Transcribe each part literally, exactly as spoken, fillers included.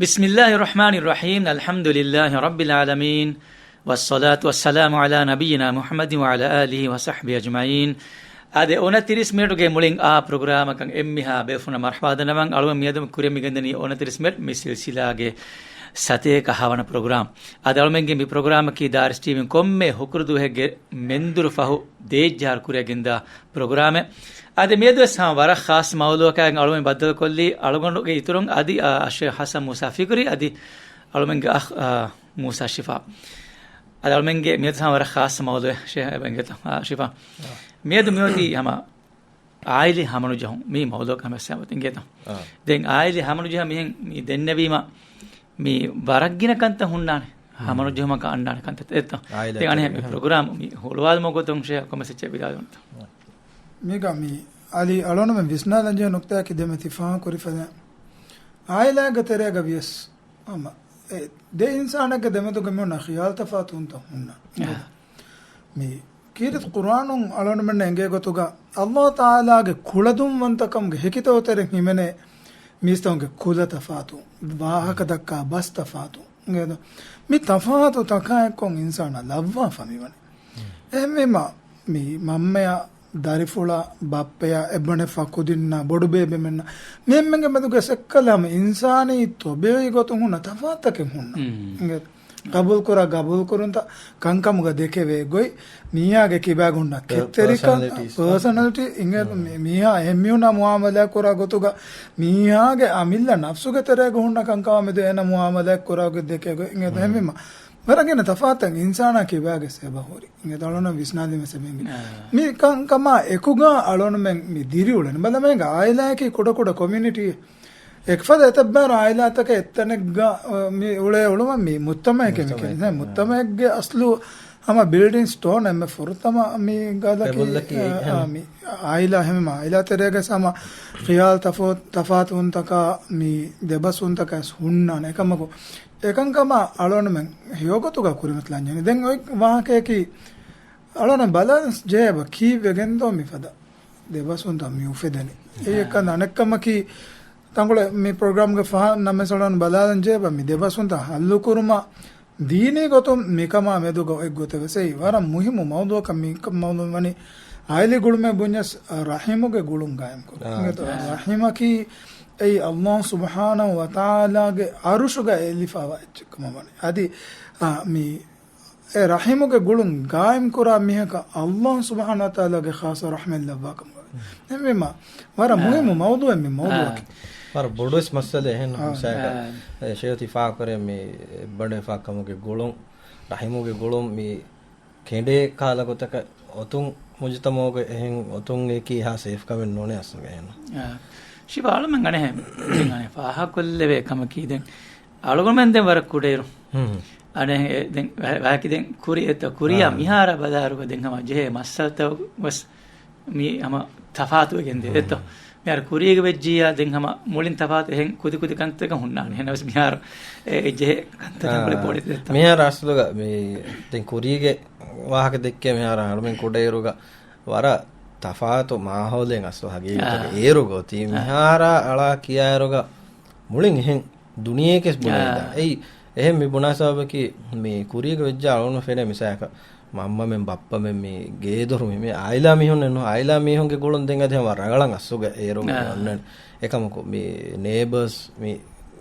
بسم الله الرحمن الرحيم. الحمد لله رب العالمين. والصلاة والسلام على نبينا محمد وعلى آله وصحبه أجمعين. އާދެ، އޮނަތިރީސް މިނެޓުގެ މުޅިން އާ ޕްރޮގްރާމަކަށް އެންމެހާ ބޭފުޅުންނަށް މަރުޙަބާ ދަންނަވަން. އަޅުގަނޑު މިއަދު ކުރިއަށް މިގެންދަނީ އޮނަތިރީސް މިނެޓް މި ސިލްސިލާގެ ސަތޭކަ ހަވަނަ ޕްރޮގްރާމް. އާދެ، އަޅުމެންގެ މި ޕްރޮގްރާމަކީ ދާރިސް ޓީވީން ކޮންމެ ހުކުރު ދުވަހެއްގެ މެންދުރު ފަހު ދޭއްޖަހާރު ކުރިއަށް ގެންދާ ޕްރޮގްރާމެއް. އާދެ، މިއަދުވެސް ހަމަ ވަރަށް ޚާއްޞަ މައުޟޫއަކާއި އަޅުމެން ބައްދަލުކޮށްލީ އަޅުގަނޑުގެ އިތުރުން އަދި، އާ، އައްޝޭޚް ޙަސަން މޫސާ ފިކުރީ އަދި އަޅުމެންގެ އަޚް، އާ، މޫސާ ޝިފާ. އަދި އަޅުމެންގެ މިއަދު ހަމަ ވަރަށް ޚާއްޞަ މައުޟޫއެއް ޝޭޚް އެބަ އިނގޭތޯ، އާ، ޝިފާ. މިއަދު މިއޮތީ ހަމަ އާއިލީ ހަމަނުޖެހުން މި މައުޟޫއަކަށް ހަމަ އެއްސައިބަތި އިނގޭތޯ. އާ. ދެން އާއިލީ ހަމަނުޖެހުން މިހެން މި ދެންނެވީމަ މި ވަރަށް ގިނަ ކަންތައް ހުންނާނެ. ހަމަނުޖެހުމަކަށް އަންނާނެ ކަންތައް އެއްތޯ. ދެން އަނެއް މި ޕްރޮގްރާމް މި ހުޅުވާލުމުގެ ގޮތުން ޝޭޚް ކޮންމެސް އެއްޗެއް ވިދާޅުވަންތޯ. މީގަ މި އަލީ އަޅުނުމެން ވިސްނާލަން ޖެހޭ ނުކްތާއަކީ ދެމެތި ފާހަގަކުރި ފަދަ އާއިލާގެ ތެރޭގަ ވިޔަސް ހަމަ އެ ދެ އިންސާނެއްގެ ދެމެދުގަ މި ހުންނަ ޚިޔާލު ތަފާތުވުންތައް ހުންނަ. އާ. މި ކީރިތި ޤުރްއާނުން އަޅުނުމެންނަށް އެނގޭ ގޮތުގަ ﷲ ތަޢާލާގެ ކުޅަދުންވަންތަކަމުގެ ހެކިތައް ތެރެއިން ހިމެނޭ މީސްތަކުންގެ ކުލަ ތަފާތު، ވާހަކަ ދައްކާ ބަސް ތަފާތު. އިނގޭތޯ؟ މި ތަފާތު ތަކާއެއްކޮށް އިންސާނާ ލައްވާފަ މިވަނީ. އެހެންވީމަ، މި މަންމަޔާ، ދަރިފުޅާ، ބައްޕަޔާ، އެއްބަނޑެއްފަ ކުދިންނާ، ބޮޑުބޭބެމެންނާ، މި އެންމެންގެ މެދުގަ އެއްކަލަ ހަމަ އިންސާނީ ތޮބީޢީ ގޮތުން ހުންނަ ތަފާތަކެއް ހުންނަ. މް. އިނގޭތޯ؟ ގަބޫލުކުރާ ގަބޫލުކުރުންތައް، ކަންކަމުގަ ދެކެވޭ ގޮތް، މީހާގެ ކިބާގަ ހުންނަ ކެތްތެރިކަން، ޕާސަނަލިޓީސް. ޕާސަނަލިޓީ، އިނގޭތޯ؟ މް. މި-، މީހާ އެހެން މީހުންނާ މުއާމަލާތް ކުރާ ގޮތުގަ، މީހާގެ އަމިއްލަ ނަފްސުގެ ތެރޭގަ ހުންނަ ކަންކަމާ މެދު އޭނަ މުއާމަލާތް ކުރާ ގޮތް ދެކޭ ގޮތް، އިނގޭތޯ؟ މް. އެހެންވީމަ، ވަރަށް ގިނަ ތަފާތުތައް އިންސާނާ ކިބާގަ އެބަ ހުރި. އިނގޭތޯ އަޅުނަށް ވިސްނާލީމަ ސެބެންގެ. އާ. މި ކަންކަމާ އެކުގަ އަޅުނުމެން މި ދިރިއުޅެން. ބަލަމޭގަ އާއިލާއަކީ ކުޑަކުޑަ ކޮމިއުނިޓީ. އެކަފަދަ އެތައްބާރަ އާއިލާތަކެއް އެއްތަނެއްގަ، އަ، މި އުޅޭ އުޅުމަށް މި މުޖްތަމައެކޭ މި ކެން. މުޖްތަމައެކޭ، އާ. މުޖްތަމައެއްގެ އަސްލު ހަމަ ބިލްޑިން ސްޓޯން އެންމެ ފުރަތަމަ މި ގަދަކީ، އެބޮއްލަކީ އާ، އެހެން. އާ، މި އާއިލާ ހެމެ އާއިލާ ތެރޭގަ ހަމަ ޚިޔާލު ތަފާ-، ތަފާތުވުންތަކާ މި ދެބަސްވުންތަކާ ހުންނާނެ. އެކަމަކު އެކަންކަމާ އަޅުނުމެން ހެޔޮގޮތުގަ ކުރިމަތިލަން ޖެހޭނެ. ދެން އޮތް ވާހަކަޔަކީ އަޅުނަށް ބަލާލަން ޖެހޭ ކީއްވެގެންދޯ މިފަދަ ދެބަސްވުންތައް މި އުފެދެނީ. އެއީ އެއްކަން އަނެއްކަމަކީ ތަންކޮޅެއް މި ޕްރޮގްރާމްގެ ފަހަން ނަމެސް އަޅުން ބަލާލަން ޖެހޭ މި ދެބަސްވުންތައް ހައްލުކުރުމަށް ދީނީ ގޮތުން މިކަމާ މެދުގަ އޮތް ގޮތެއް ވެސް އެއީ ވަރަށް މުހިއްމު މައުޟޫއަކަށް މި މައުޟޫ ވަނީ އާއިލީ ގުޅުމޭ ބުންޏަސް ރަޙިމުގެ ގުޅުން ގާއިމްކުރުން. އާ. އިނގޭތޯ؟ އާ. ރަޙިމަކީ އެއީ ﷲ ސުބްޙާނަހޫ ވަތަޢާލާގެ ޢަރުޝުގަ އެލިފާވާ އެއްޗެއް ކަމަށް ވަނީ. އަދި، އާ، މި އެ ރަޙިމުގެ ގުޅުން ގާއިމްކުރާ މީހަކަށް ﷲ ސުބްޙާނަހޫ ވަތަޢާލާގެ ޚާއްޞަ ރަޙްމަތް ލައްވާ ކަމަށް ވަނީ. އެހެންވީމަ، ވަރަށް އާ. މުހިއްމު މައުޟޫއެއް މި މައުޟޫއަކީ. ވަރަށް ބޮޑުވެސް މައްސަލައެއް އެހެން އާ. މިސާލަކަށް. އާ. އެ ޝޭޚް ތި ފާހަގަކުރޭ މި އެއްބަނޑެއްފަ ކަމުގެ ގުޅުން، ރަޙިމުގެ ގުޅުން މި ކެނޑޭ ކަހަލަ ގޮތަކަށް އޮތުން މުޖުތަމަޢުގަ އެހެން އޮތުން އެކީ އެހާ ސޭފް ކަމެއް ނޫނޭ އަސްލުގަ އެހެން. އާ. ޝިފާ އަޅުމެން އަނެއް ދެން އަނެއް ފާހަގަކޮށްލެވޭ ކަމަކީ ދެން އަޅުގަނޑުމެން ދެން ވަރަށް ކުޑައިރު. ހުން. އަނެއް ދެން ވަ-، ވަކި ދެން ކުރި އެތަ ކުރިޔާ އާ. މިހާރަށް ބަލާއިރުގަ ދެން ހަމަ ޖެހޭ މައްސަލަތައް ވެސް މި ހަމަ ތަފާތުވެގެން ދޭ. ހުން. އެތަ؟ މިހާރު ކުރީގަ ވެއްޖިއްޔާ ދެން ހަމަ މުޅިން ތަފާތު އެހެން ކުދި ކުދި ކަންތަކަށް ހުންނާނެ. އެހެނަސް މިހާރު އެ، އެ ޖެހޭ ކަންތައް ތަންކޮޅެއް އާ، ބޮޑެތި ދެއްތަ؟ މިހާރު އަސްލުގަ މި ދެން ކުރީގެ ވާހަކަ ދެއްކޭ މިހާރު އަޅުމެން ކުޑައިރުގަ ވަރަށް ތަފާތު މާހައުލެއް އަސްލު ހަގީގަތުގަ އާ. އޭރުގަ އޮތީ. އާ. މިހާރާ އަޅާ ކިޔާއިރުގަ މުޅިން އެހެން ދުނިޔެއަކަސް ބުނެވިދާ. އާ. އެއީ، އެހެން މި ބުނާ ސަބަބަކީ، މި ކުރީގަ ވެއްޖާ އަޅުން ފެނޭ މިސާލަކަށް، މަންމަމެން ބައްޕަމެން މި ގޭދޮރު މި، މި އާއިލާ މީހުންނެއް ނޫން، އާއިލާ މީހުންގެ ގުޅުން ދެން އަދި ހަމަ ރަނގަޅަށް އަސްލުގަ އޭރުގަ އާ. އޮންނަން. އެކަމަކު، މި ނޭބަސް، މި،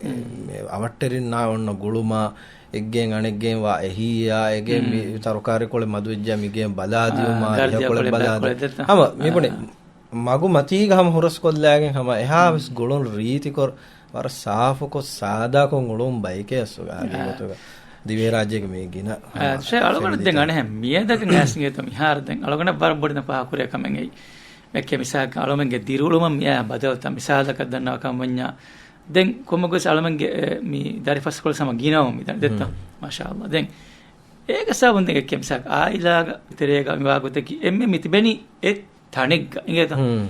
މް. މި އަވަށްޓެރިންނާ އޮންނަ ގުޅުމާ، އެއްގެން އަނެއްގެން ވާ އެހީއްޔާ، އެގެން މި މް. ތަރުކާރިކޮޅެއް މަދުވެއްޖާ މިގެން ބަލާދިޔުމާ، އާ، ގަރްދިޔަ ރިހަކޮޅެއް ކޮޅެއް ބަލާދި. ބަލާކޮޅެއް ދެއްތަ؟ ހަމަ މި ބުނި، އާ. މަގު މަތީގަ ހަމަ ހުރަސްކޮށްލާގެން ހަމަ އެހާ މް. ވެސް ގުޅުން ރީތިކޮށް، ވަރަށް ސާފުކޮށް، ސާދާކޮށް އުޅުން ބައެކޭ އަސްލުގަ އާ. ހަގީގަތުގަ. ދިވެހިރާއްޖޭގެ މީ ގިނަ އާ، ހަމަ ޝޭ އަޅުގަނޑު ފެމިލީ ދެން ތައް. އަނެއް މިއަދަކަށް އައިސް އިނގޭތޯ މިހާރު ދެން އަޅުގަނޑަށް ވަރަށް ބޮޑެތި ފާހަގަކުރޭ ކަމެއް އެއީ. އެކެ މިސާލަކަށް އަޅުމެންގެ ދިރިއުޅުމަށް މިއާ ބަދަލުތައް މިސާލަކަށް ދަންނަވާ ކަމަށް ވަންޏާ، ދެން ކޮންމެ ގޮތް އަޅުމެންގެ، އެ، މި ދަރިފަސްކޮޅު ހަމަ ގިނަވަމުން މިދަނީ ދެއްތަ؟ މް. މާޝާﷲ. ދެން އޭގެ ސަބަބުން ދެން އެކެ މިސާލަކަށް އާއިލާގަ ތެރޭގަ މިވާ ގޮތަކީ އެންމެ މި ތިބެނީ އެ ތަނެއްގަ އިނގޭތަ؟ ހުން.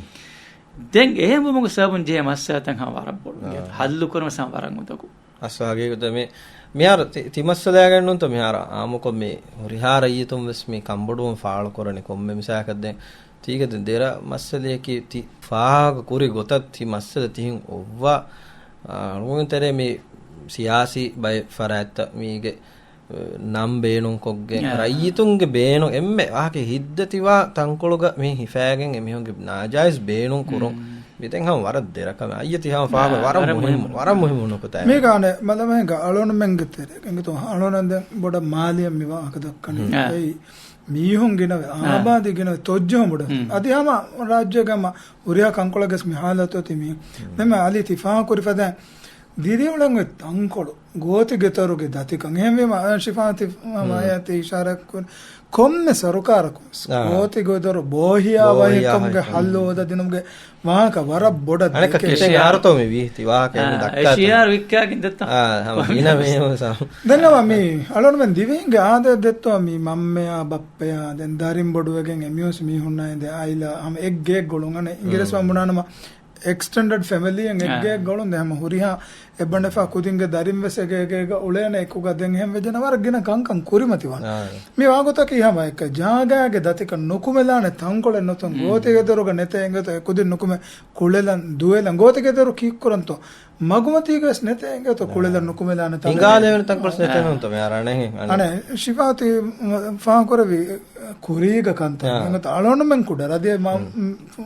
ދެން އެހެންވުމުގެ ސަބަބުން ޖެހޭ މައްސަލަތައް ހަމަ ވަރަށް ބޮޑު އިނގޭތަ؟ އާ. ހައްލުކުރުމަށް ހަމަ ވަރަށް އުނދަގޫ. އަސް ހަގީގަތަށް މި، މިހާރު ތި، ތި މައްސަލައިގައި ނޫންތަ މިހާރު އާއްމުކޮށް މި ހުރިހާ ރައްޔިތުން ވެސް މި ކަންބޮޑުވުން ފާޅުކުރަނީ ކޮންމެ މިސާލަކަށް ދެން ތީގަ ދެން ދެރަ މައްސަލައަކީ ތި ފާހަގަ ކުރި ގޮތަށް ތި މައްސަލަ ތިހިން އޮއްވާ، އާ، އަޅުގަނޑު ތެރޭ މި ސިޔާސީ ބައެއް ފަރާތްތައް މީގެ، އަ، ނަން ބޭނުންކޮށްގެން، އާ. ރައްޔިތުންގެ ބޭނުން އެންމެ ވާހަކަ ހިތްދަތިވާ ތަންކޮޅުގަ މި ހިފައިގެން އެމީހުންގެ ނާޖާއިޒް ބޭނުން ކުރުން. މި ދެން ހަމަ ވަރަށް ދެރަކަމެއް. އައްޔަ ތި ހަމަ ފާހަގަ ވަރަށް މުހިންމު، ވަރަށް މުހިންމު ނުކުތާ. މީގަ އަނެއް މަލަމެހެންގެ އަޅުންމެންގެ ތެރޭ. އެނގިތޯ އަޅުން ދެން ބޮޑަށް މާލިޔަށް މި ވާހަކަ ދައްކަނީ. އެއީ މީހުން ގިނަވެ، އާ. އާބާދީ ގިނަވެ، ތޮއްޖެހުން ބޮޑަށް. އަދި ހަމަ ރާއްޖޭގަ ހަމަ ހުރިހާ ކަންކޮޅެއްގެސް މި ހާލަތު އޮތީ މީ. ދެން އަލީ ތި ފާހަގަ ކުރި ފަދައިން ދިރިއުޅެން އޮތް ތަންކޮޅު، ގޯތިގެ ދޮރުގެ ދަތިކަން. އެހެންވީމަ، އަ، ޝިފާ ތި ހަމަ އަޔަތް އިޝާރާތް ކުރި ކޮންމެ ސަރުކާރަކުން ގޯތިގެ ދޮރު ބޯހިޔާ ވަހިކަމުގެ ހައްލު ހޯދަދިނުމުގެ ވާހަކަ ވަރަށް ބޮޑަށް އަނެއްކާ ދެކެވޭ. ކެށެއް އަހަރުތޯ މި ވީ ތި ވާހަކަ އެންމެ އާ، ދައްކާތޯ. އެ ޝިޔާރު ވިއްކާގެން ދެއްތޯ؟ އާ، ހަމަ ގިނަ މީހުން ސަމް. ދެން ހަމަ މި އަޅުންމެން ދިވެހިންގެ އާދައަށް ދެއްތޯ މި މަންމަޔާ ބައްޕަޔާ ދެން ދަރިން ބޮޑުވެގެން އެމީހުން މީހުންނާ އިނދެ އާއިލާ ހަމަ އެއްގެއެއް ގުޅުން އަނެއް އިނގިރޭސި ވަން ބުނާނަމަ އެކްސްޓެންޑެޑް ފެމިލީއެއް އެއްގެއެއް ގުޅުން ދެ ހަމަ ހުރިހާ އެއްބަނޑެފާ ކުދިންގެ ދަރިން ވެސް އެގޭގޭގަ އުޅޭނެ އެކުގަ ދެން އެހެން ވެއްޖެނަ ވަރަށް ގިނަ ކަންކަން ކުރިމަތިވާނެ. މި ވާގޮތަކީ ހަމަ އެކަ ޖާގާގެ ދަތިކަން ނުކުމެލާނެ ތަންކޮޅެއް ނުތަން ގޯތިގެ ދޮރުގަ ނެތޭ އެނގޭތޯ އެ ކުދިން ނުކުމެ ކުޅެލަން ދުވެލަން ގޯތިގެ ދޮރު ކީއްކުރަންތޯ؟ މަގުމަތީގަވެސް ނެތޭ އެނގޭތޯ ކުޅެލަން ނުކުމެލާނެ ތަން. ހިނގާލެވެނި ތަންކޮޅެއް ނެތޭ ނޫންތޯ މި އަރާނެ. އަނެއް ޝިފާ ތި ފާހަގަކުރެއްވި ކުރީގެ ކަންތައް. އެނގޭތޯ އަޅުގަނޑުމެން ކުޑަ ރަދި މަ-،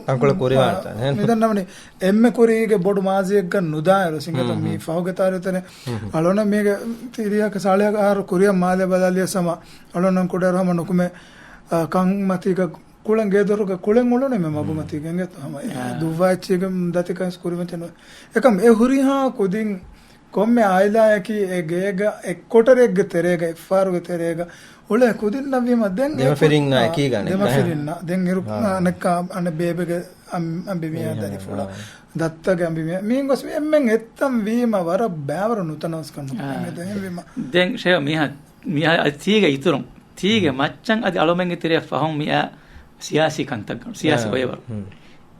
ތަންކޮޅެއް ކުރިވާނެތާ. މިދަންނަވަނީ އެންމެ ކުރީގެ ބޮޑު މާޒީއެއްގަ ނުދާއިރު އިނގޭތޯ މީ ފަހުގެ ތާރީޚުތަނެއް އަޅުގަނޑު މީގެ ތިރީހަކަ ސާޅީހަކަ އަހަރު ކުރިއަށް މާލެ ބަލާލިޔަސް ހަމަ އަޅުގަނޑު ކުޑައިރު ހަމަ ނުކުމެ، އާ، ކަން މަތީގަ ކުޅެން ގޭދޮރުގަ ކުޅެން އުޅުނީމެ މަގުމަތީގަ އެނގޭތޯ ހަމަ ދުއްވާ އެއްޗީގެ ދަތިކަން ކުރިމައްޗެއް ނުވޭ. އެކަމް އެ ހުރިހާ ކުދިން ކޮންމެ އާއިލާއަކީ އެ ގޭގަ އެއްކޮޓަރިއެއްގެ ތެރޭގަ އެއްފާރުގެ ތެރޭގަ އުޅޭ ކުދިންނަށްވީމަ ދެން ދެމަފިރިންނާ އެކީ ގާނެ. ދެމަފިރިންނާ ދެން އިރު އަނެއްކާ އަނެއް ބޭބެގެ އަން-، އަނބިމީހާ ދަރިފުޅާ ދައްތަގެ އަނބިމީހާ މީން ގޮސް އެންމެން އެއްތަން ވީމަ ވަރަށް ބައިވަރު ނުތަނަވަސްކަން ނުކުރެވޭ. އާ. ދެން ހެވީމަ. ދެން ޝޭ މީހާ މިހާ ތީގެ އިތުރުން ތީގެ މައްޗަށް އަދި އަޅުމެންގެ ތެރެއަށް ފަހުން މިއާ ސިޔާސީ ކަންތައް ސިޔާސީ ބައިވަރު.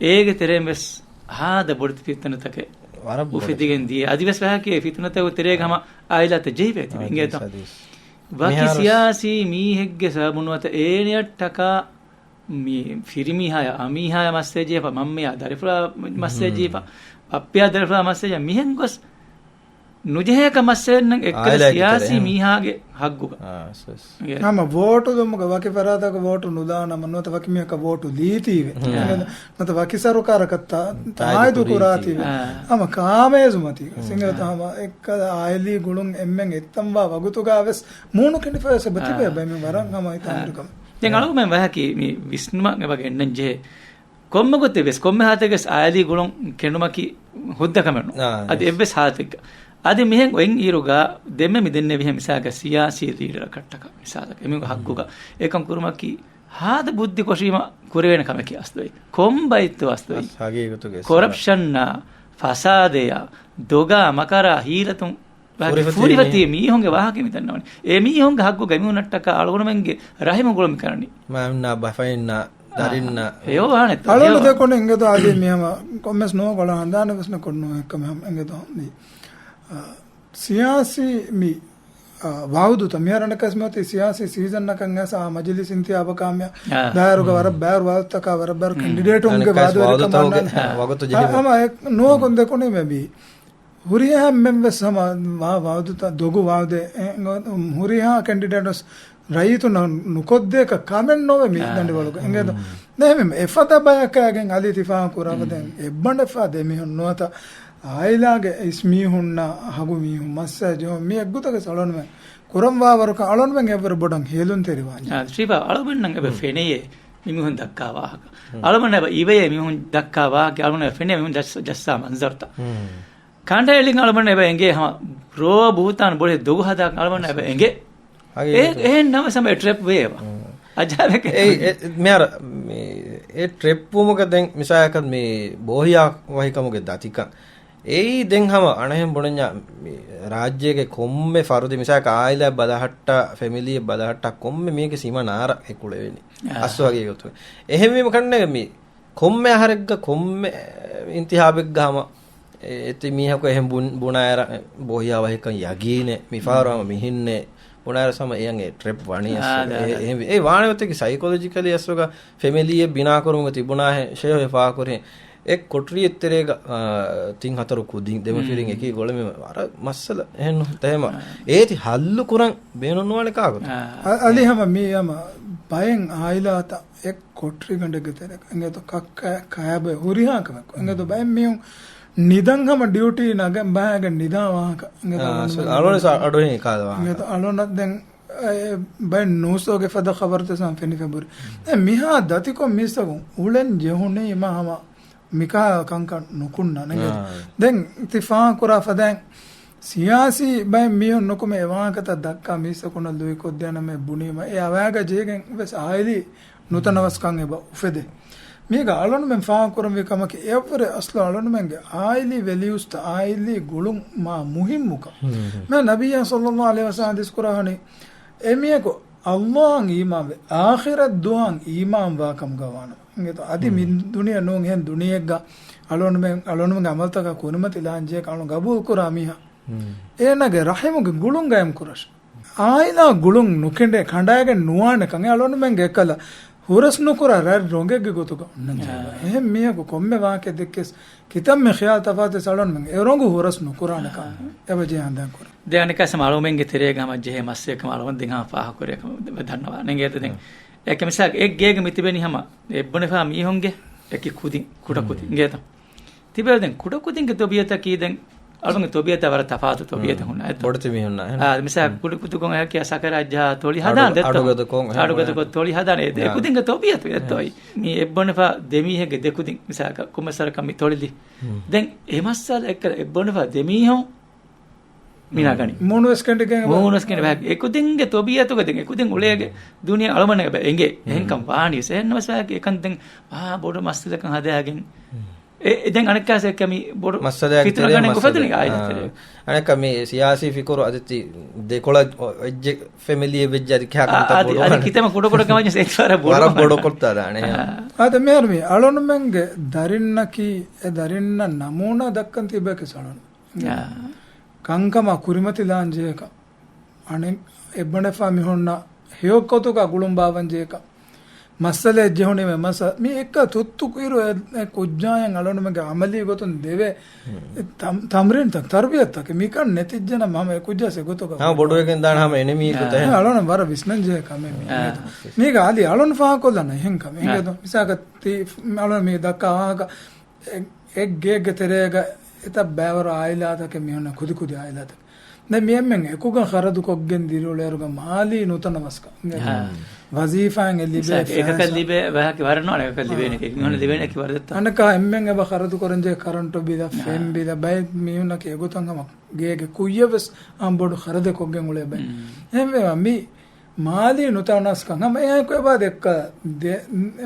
އޭގެ ތެރެއިން ވެސް ހާދަ ބޮޑެތި ފިތުނަތަކެއް އުފެދިގެން ދިޔަ. އަދިވެސް ވަހަކީ އެ ފިތުނަތަކުގެ ތެރޭގަ ހަމަ އާއިލާތައް ޖެހިފަ އެތި އިނގޭތޯ. ވަކި ސިޔާސީ މީހެއްގެ ސަބަބުން ނުވަތަ އޭނައަށްޓަކާ މި ފިރިމީހާޔާ އަމީހާޔާ މައްސަލަ ޖެހިފަ، މަންމަޔާ ދަރިފުޅާ މައްސަލަ ޖެހިފަ، ބައްޕަޔާ ދަރިފުޅާ މައްސަލަ ޖެހިފަ، މިހެން ގޮސް ނުޖެހޭކަ މައްސަލައެއްނަން އެއްކަލަ ސިޔާސީ މީހާގެ ހައްގުގަ. ހަމަ ވޯޓު ދުމުގަ ވަކި ފަރާތަކަށް ވޯޓު ނުދާނަމަ ނުވަތަ ވަކި މީހަކަށް ވޯޓު ލީތީވެ. ނުވަތަ ވަކި ސަރުކާރަކަށް ތާއިދު ކުރާތީވެ. ހަމަ ކާމޭޒު މަތީގަ. އިނގޭތޯ ހަމަ އެއްކަލަ އާއިލީ ގުޅުން އެންމެން އެއްތަންވާ ވަގުތުގަ ވެސް މޫނު ކެނޑިފަ ވެސް އެބަ ތިބޭ ބައިމީހުން ވަރަށް ހަމަ އެތާނގަ. ދެން އަޅުގަނޑުމެން ވަހަކީ މި ވިސްނުމަށް އެބަ ގެންނަން ޖެހޭ. ކޮންމެ ގޮތެއް ވެސް، ކޮންމެ ހާލަތެއް ވެސް އާއިލީ ގުޅުން ކެނޑުމަކީ ހުއްދަ ކަމެއް ނޫން. އާ، އަދި އެއްވެސް ހާލަތެއްގަ. އަދި މިހެން އޮތް އިރުގަ ދެންމެ މި ދެންނެވިހެން މިސާލަކަށް ސިޔާސީ ލީޑަރަކަށްޓަކާ މިސާލަކަށް އެމީހުންގެ ހައްގުގަ އެކަން ކުރުމަކީ ހާދަ ބުއްދި ކޮށީމަ ކުރެވޭނެ ކަމެކޭ އަސްލު އެއީ. ކޮން ބައިތޯ އަސްލު އެއީ. ކޮރަޕްޝަންއާ، ފަސާދަޔާ، ދޮގާ، މަކަރާ، ހީލަތުން ފުރިފަތި މީހުންގެ ވާހަކަ މި ދަންނަވަނީ. އެ މީހުންގެ ހައްގުގަ އެމީހުންނަށްޓަކާ އަޅުގަނޑުމެންގެ ރަހިމު ގުޅުން މި ކަރަނީ. މައިންނާ، ބަފައިންނާ، ދަރިންނާ. އެޔޯ ވާނެތޯ. އަޅުގަނޑު ދެކޮނު އިނގޭތޯ އަދި މިހަމަ ކޮންމެސް ނުވަ ގޮޅާ ހަނދާނެ ވެސް ނެކޮން ނުވެ އެކަމެއް ހަމަ އިނގޭތޯ މި. އާ، ސިޔާސީ މި، އާ، ވައުދުތައް މިހާރު އަނެއްކާސް މިއޮތީ ސިޔާސީ ސީޒަންއަކަށް އައިސް އާ މަޖިލިސް އިންތިހާބަކާ މި ދާއިރުގަ ވަރަށް ބައިވަރު ވާދުތަކާ ވަރަށް ބައިވަރު ކެންޑިޑޭޓުންގެ ވާދުވެރިކަމާ ވަގުތު ޖެހި. ހަމަ ނުވަ ކޮން ދެކޮނީ މެ ބީ. ހުރިހާ އެންމެން ވެސް ހަމަ ވާ ވައުދުތައް ދޮގު ވައުދެއް ހުރިހާ ކެންޑިޑޭޓުން ރައްޔިތުންނަށް ނުކޮށްދޭކަށް ކަމެއް ނޯވެ މި ދަނޑިވަޅުގަ. އިނގޭތޯ. ދެން އެފަދަ ބަޔަކާގެން އަލި ތި ފާހަގަ ކުރާފަދައިން އެއްބަނޑެފާ ދެމީހުން ނުވަތަ އާއިލާގެ އިސް މީހުންނާ ހަގު މީހުން މައްސަލަ ޖެހުން މި އެއްގޮތަކަށް އަޅުގަނޑުމެން ކުރަންވާވަރުކަން އަޅުގަނޑުމެން އެއްވަރު ބޮޑަށް ހޭލުންތެރިވާން. ޝީފާ، އަޅުގަނޑަށް އެބަ ފެނެޔޭ މިމީހުން ދައްކާ ވާހަކަ. އަޅުގަނޑަށް އެބަ އިވެޔޭ މީހުން ދައްކާ ވާހަކަ، އަޅުގަނޑަށް އެބަ ފެނޭ މީހުން ޖައްސާ، ޖައްސާ މަންޒަރުތައް. ކަނޑައެޅިން އަޅުގަނޑަށް އެބަ އެނގޭ ހަމަ ރޯ ބުހުތާން ބޮޑެ ދޮގު ހަދާކަށް އަޅުގަނޑަށް އެބަ އެނގޭ. އެ، އެހެން ނަމަ ސަމަ އެ ޓްރެޕް ވޭއެވާ. އަޖާބެކެ. އެ، އެ، މިހާރު މި، އެ ޓްރެޕް ވުމުގަ ދެން މިސާލަކަށް މި ބޯހިޔާ ވަހިކަމުގެ ދަތިކަން. އެއީ ދެން ހަމަ އަނެއްހެން ބުނަންޏާ މި ރާއްޖޭގެ ކޮންމެ ފަރުދި މިސާލަކަށް އާއިލާ ބަލަހައްޓާ، ފެމިލީ ބަލަހައްޓާ ކޮންމެ މީގެ ސިމަ ނާރަ އެކުޅެވެނީ. އަސްލު ހަގީގަތުގަ. އެހެންވީމަ ކަންނޭނގެ މި ކޮންމެ އަހަރެއްގަ ކޮންމެ އިންތިހާބެއްގަ ހަމަ އެ، އެތި މީހަކު އެހެން ބުން-، ބުނާއިރަށް ބޯހިޔާ ވަހިކަން ޔަގީނެއް މިފަހަރު ހަމަ މިހެންނޭ ބުނާއިރަށް ހަމަ އެޔަން އެ ޓްރެޕް ވަނީ އަސްލު. އާ، އެ، އާ. އެހެން ވި-، އެ ވާނެ އޮތަކީ ސައިކޮލޮޖިކަލީ އަސްލުގަ ފެމިލީއެއް ބިނާކުރުމުގަ ތިބުނާހެން ޝޭހު އެ ފާހަގަކުރިހެން. އެއް ކޮޓަރިއެއް ތެރޭގަ، އާ، ތިން ހަތަރު ކުދިން ދެމަފިރިން އެކީ ގޮޅެމެ ވަރަށް މައްސަލަ އެހެންނު. އެހެމަ އާ. އޭތި ހައްލު ކުރަން ބޭނުން ނުވާނެ ކާކުތަ؟ އާ. އަ-، އަލި ހަމަ މީ ހަމަ ބައެއް އާއިލާތައް އެއް ކޮޓަރިގަނޑެއްގެ ތެރޭގަ އިނގޭތޯ ކައްކަ ކަޔަބެ ހުރިހާ ކަމެއް. އިނގޭތޯ ބައެއް މީހުން ނިދަން ހަމަ ޑިއުޓީ ނަގަން ބަހައިގެން ނިދާ ވާހަކަ. އިނގޭތޯ އާ، އަޅުގަނޑު ސ-، ނިދަން. އަޅުގަނޑު ސ-، އަޑުއެހި ކާލަ ވާހަކަ. އިނގޭތޯ އަޅުގަނޑަށް ދެން އެ، ބައެއް ނޫސްތަކުގެ ފަދަ ޚަބަރުތައް ފެނިފަ ބުރި. ދެން މިހާ ދަތިކޮށް މީސްތަކުން އުޅެން ޖެހުނީމަ ހަމަ މިކާ ކަންކަން ނުކުންނަން. އާ. ދެން ތި ފާހަގަކުރާ ފަދައިން ސިޔާސީ ބައެއް މީހުން ނުކުމެ އެ ވާހަކަތައް ދައްކާ މީސްތަކުންނަށް ލުއިކޮށްދޭނަމޭ ބުނީމަ އެ އަވައިގަ ޖެހިގެން ވެސް އާއިލީ ނުތަނަވަސްކަން އެބަ އުފެދޭ. މީގަ އަޅުނުމެން ފާހަގަކުރަންވީ ކަމަކީ، އެއަށްވުރެ އަސްލު އަޅުނުމެންގެ އާއިލީ ވެލިއުސްތައް، އާއިލީ ގުޅުން މާ މުހިއްމުކަން. މެ ނަބިއްޔާ ޞައްލައްލާހު ޢަލައިހި ވަސައްލަމަ ޙަދީޘް ކުރާ ހަނީ، އެމީހަކު ﷲ އަށް އީމާންވެ، އާޚިރަތް ދުވަހަށް އީމާންވާ ކަމުގަ ވާނަމަ. އިނގޭތޯ، އަދި މި ދުނިޔެ ނޫން އެހެން ދުނިޔެއެއްގަ އަޅުނުމެން، އަޅުނުމެންގެ ޢަމަލުތަކާ ކުރިމަތިލާން ޖެހޭ ކަމު ގަބޫލުކުރާ މީހާ. އޭނާގެ ރަޙިމުގެ ގުޅުން ގައިމު ކުރަށް. އާއިލާ ގުޅުން ނުކެނޑޭ، ކަނޑާގެން ނުވާނެ ކަން އަޅުނުމެންގެ އެކަލަ ހުރަސް ނުކުރާ ރަތް ރޮނގެއްގެ ގޮތުގަ އޮންނަން ޖެހޭ. އާ. އެހެން މީހަކު ކޮންމެ ވާހަކައެއް ދެއްކިޔަސް ކިތަންމެ ޚިޔާލު ތަފާތުވެސް އަޅުންމެން އެ ރޮނގު ހުރަސް ނުކުރާނެ ކަން އާ. އެބަ ޖެހޭ ހަނދާން ކުރަން. ދެން އަނެއްކާ ހަމަ އަޅުމެންގެ ތެރޭގަ ހަމަ ޖެހޭ މައްސަލައެއް ކަމަށް އަޅުގަނޑު ދެން ހަމަ ފާހަގަކުރޭ ކަމަށް ދަންނަވާނެ. އިނގޭތަ ދެން؟ އާ. އެކަ މިސާލަކަށް އެއް ގޭގަ މިތިބެނީ ހަމަ އެއްބުނެފާ މީހުންގެ އެކި ކުދިން، ކުޑަ ކުދިން. އިނގޭތަ؟ ތިބޭ ދެން ކުޑަ ކުދިންގެ ތަބީއަތަކީ ދެން އަޅުގަނޑުގެ ތަބީއަތާ ވަރަށް ތަފާތު ތަބީއަތެއް ހުންނަ އެއްތަ؟ ބޮޑެތި މީހުންނާ އެހެން. އާ، މިސާލަކަށް ކުޑަ ކުދިން އެކި ސަކަރާތް ޖަހާ ތޮޅި ހަދާނެ ދެއްތަ؟ އަޑުގަދަކޮށް، އަޑުގަދަކޮށް ތޮޅި ހަދާނެ އެ ދެ ކުދިންގެ ތަބީއަތު އެއްތޯއި. މި އެއްބުނެފާ ދެ މީހެއްގެ ދެ ކުދިން މިސާލަކަށް ކުމެސް ސަރަކަށް މި ތޮޅިލި. ދެން އެ މައްސަލަ އެއްކަލަ އެއްބުނެފާ ދެ މީހުން މި ނަގަނީ. މޫނުވެސް ކެނޑިގެން މޫނުވެސް ކެނޑި ވާހަކަ. އެކުދިންގެ ތަބީއަތުގަ ދެން އެކުދިން އުޅޭގެ ދުނިޔެ އަޅުމަންނަށް އެބަ އެނގޭ. އެހެންކަން ވާނީ ވެސް. އެހެންނަމަވެސް ވާހަކަ އެކަން ދެން މާ ބޮޑު މައްސަލަކަށް ހަދާގެން އެ، އެ ދެން އަނެއްކާސް އެކަ މި ބޮޑު މައްސަލައެއް ފިތުނަ ތެރޭ ގަނެ މައްސަލަ. އުފެދުނީ އާއިލާ އާ. ތެރޭ. އަނެއްކާ މި ސިޔާސީ ފިކުރު އަދި ތި ދެކޮޅަށް އޮ-، އެއްޖެ ފެމިލީ އެއްވެއްޖެ އަދި ކިހާ އާ، ކަންތައް އަދި، ބޮޑު އަދި ވާނެ. ކިތަންމެ ކުޑަ ކުޑަ ކަމަށް ވެސް އެއްވަރަށް ބޮޑު ވަރަށް ބޮޑު ކޮށްތާ ދާނެ. އާ. އާދެ، މިހާރު މި އަޅުނުމެންގެ ދަރިންނަކީ އެ ދަރިންނަށް ނަމޫނާ ދައްކަން ތިބޭ ކެސް އަޅުނު. އާ. ކަންކަމާ ކުރިމަތިލާން ޖެހޭކަން. އަނެއް އެއްބުނެފާ މީހުންނަށް ހެޔޮ ގޮތުގަ ގުޅުން ބާވަން ޖެހޭކަން. މައްސަލައެއް ޖެހުނީމޭ މައްސަ-، މި އެއްކަ ތުއްތު ކުއިރު އެ، އެ ކުއްޖާއަށް އަޅުނުމެންގެ އަމަލީ ގޮތުން ދެވޭ އެ ތަމް-، ތަމްރީންތައް، ތަރުބިޔަތްތަކެއް މިކަން ނެތިއްޖެނަމަ ހަމަ އެ ކުއްޖާސް އެގޮތުގަ ހަމަ ބޮޑުވެގެން ދާން ހަމަ އެނެމީ އާ. ގޮތަށް. އެ އަޅުނަށް ވަރަށް ވިސްނަން ޖެހޭ ކަމެއް މި. އާ. އިނގޭތަ؟ މީގަ އަދި އަޅުން ފާހަގަކޮށްލަން އެހެން ކަމެއް. އާ. އިނގޭތަ؟ މިސާލަކަށް ތި އަޅުން މި ދައްކާ ވާހަކަ އެ-، އެއް ގޭގެ ތެރޭގަ އެތައް ބައިވަރު އާއިލާތަކެއް މިހުންނަ ކުދި ކުދި އާއިލާތަކެއް. ދެން މި އެންމެން އެކުގަ ޚަރަދު ކޮށްގެން ދިރިއުޅޭއިރުގަ މާލީ ނުތަނަވަސްކަން. އާ. ވަޒީފާއިން އެ ލިބޭ މިސާލަކަށް އެކަކަށް ފައިސާ. ލިބޭ ވަހަކި ވަރަށް ނޫން އެކަކަށް ލިބޭނެ އާ. އެކަކަށް ނޫން ލިބޭނެ އެކި ވަރަށް ދެއްތޯ. އަނެއްކާ އެންމެން އެބަ ޚަރަދު ކުރަންޖެހޭ ކަރަންޓު ބިލަށް، އާ. ފެން ބިލަށް، ބައެއް މީހުންނަކީ އެގޮތަށް ހަމަ ގޭގެ ކުއްޔަށް ވެސް އާން ބޮޑު ޚަރަދެއް ކޮށްގެން އުޅޭ ބައެއް. މް. އެހެންވީމަ މި މާލީ ނުތަނަވަސްކަން ހަމަ އެއާއެކު އެބަ ދެއްކަ ދެ-،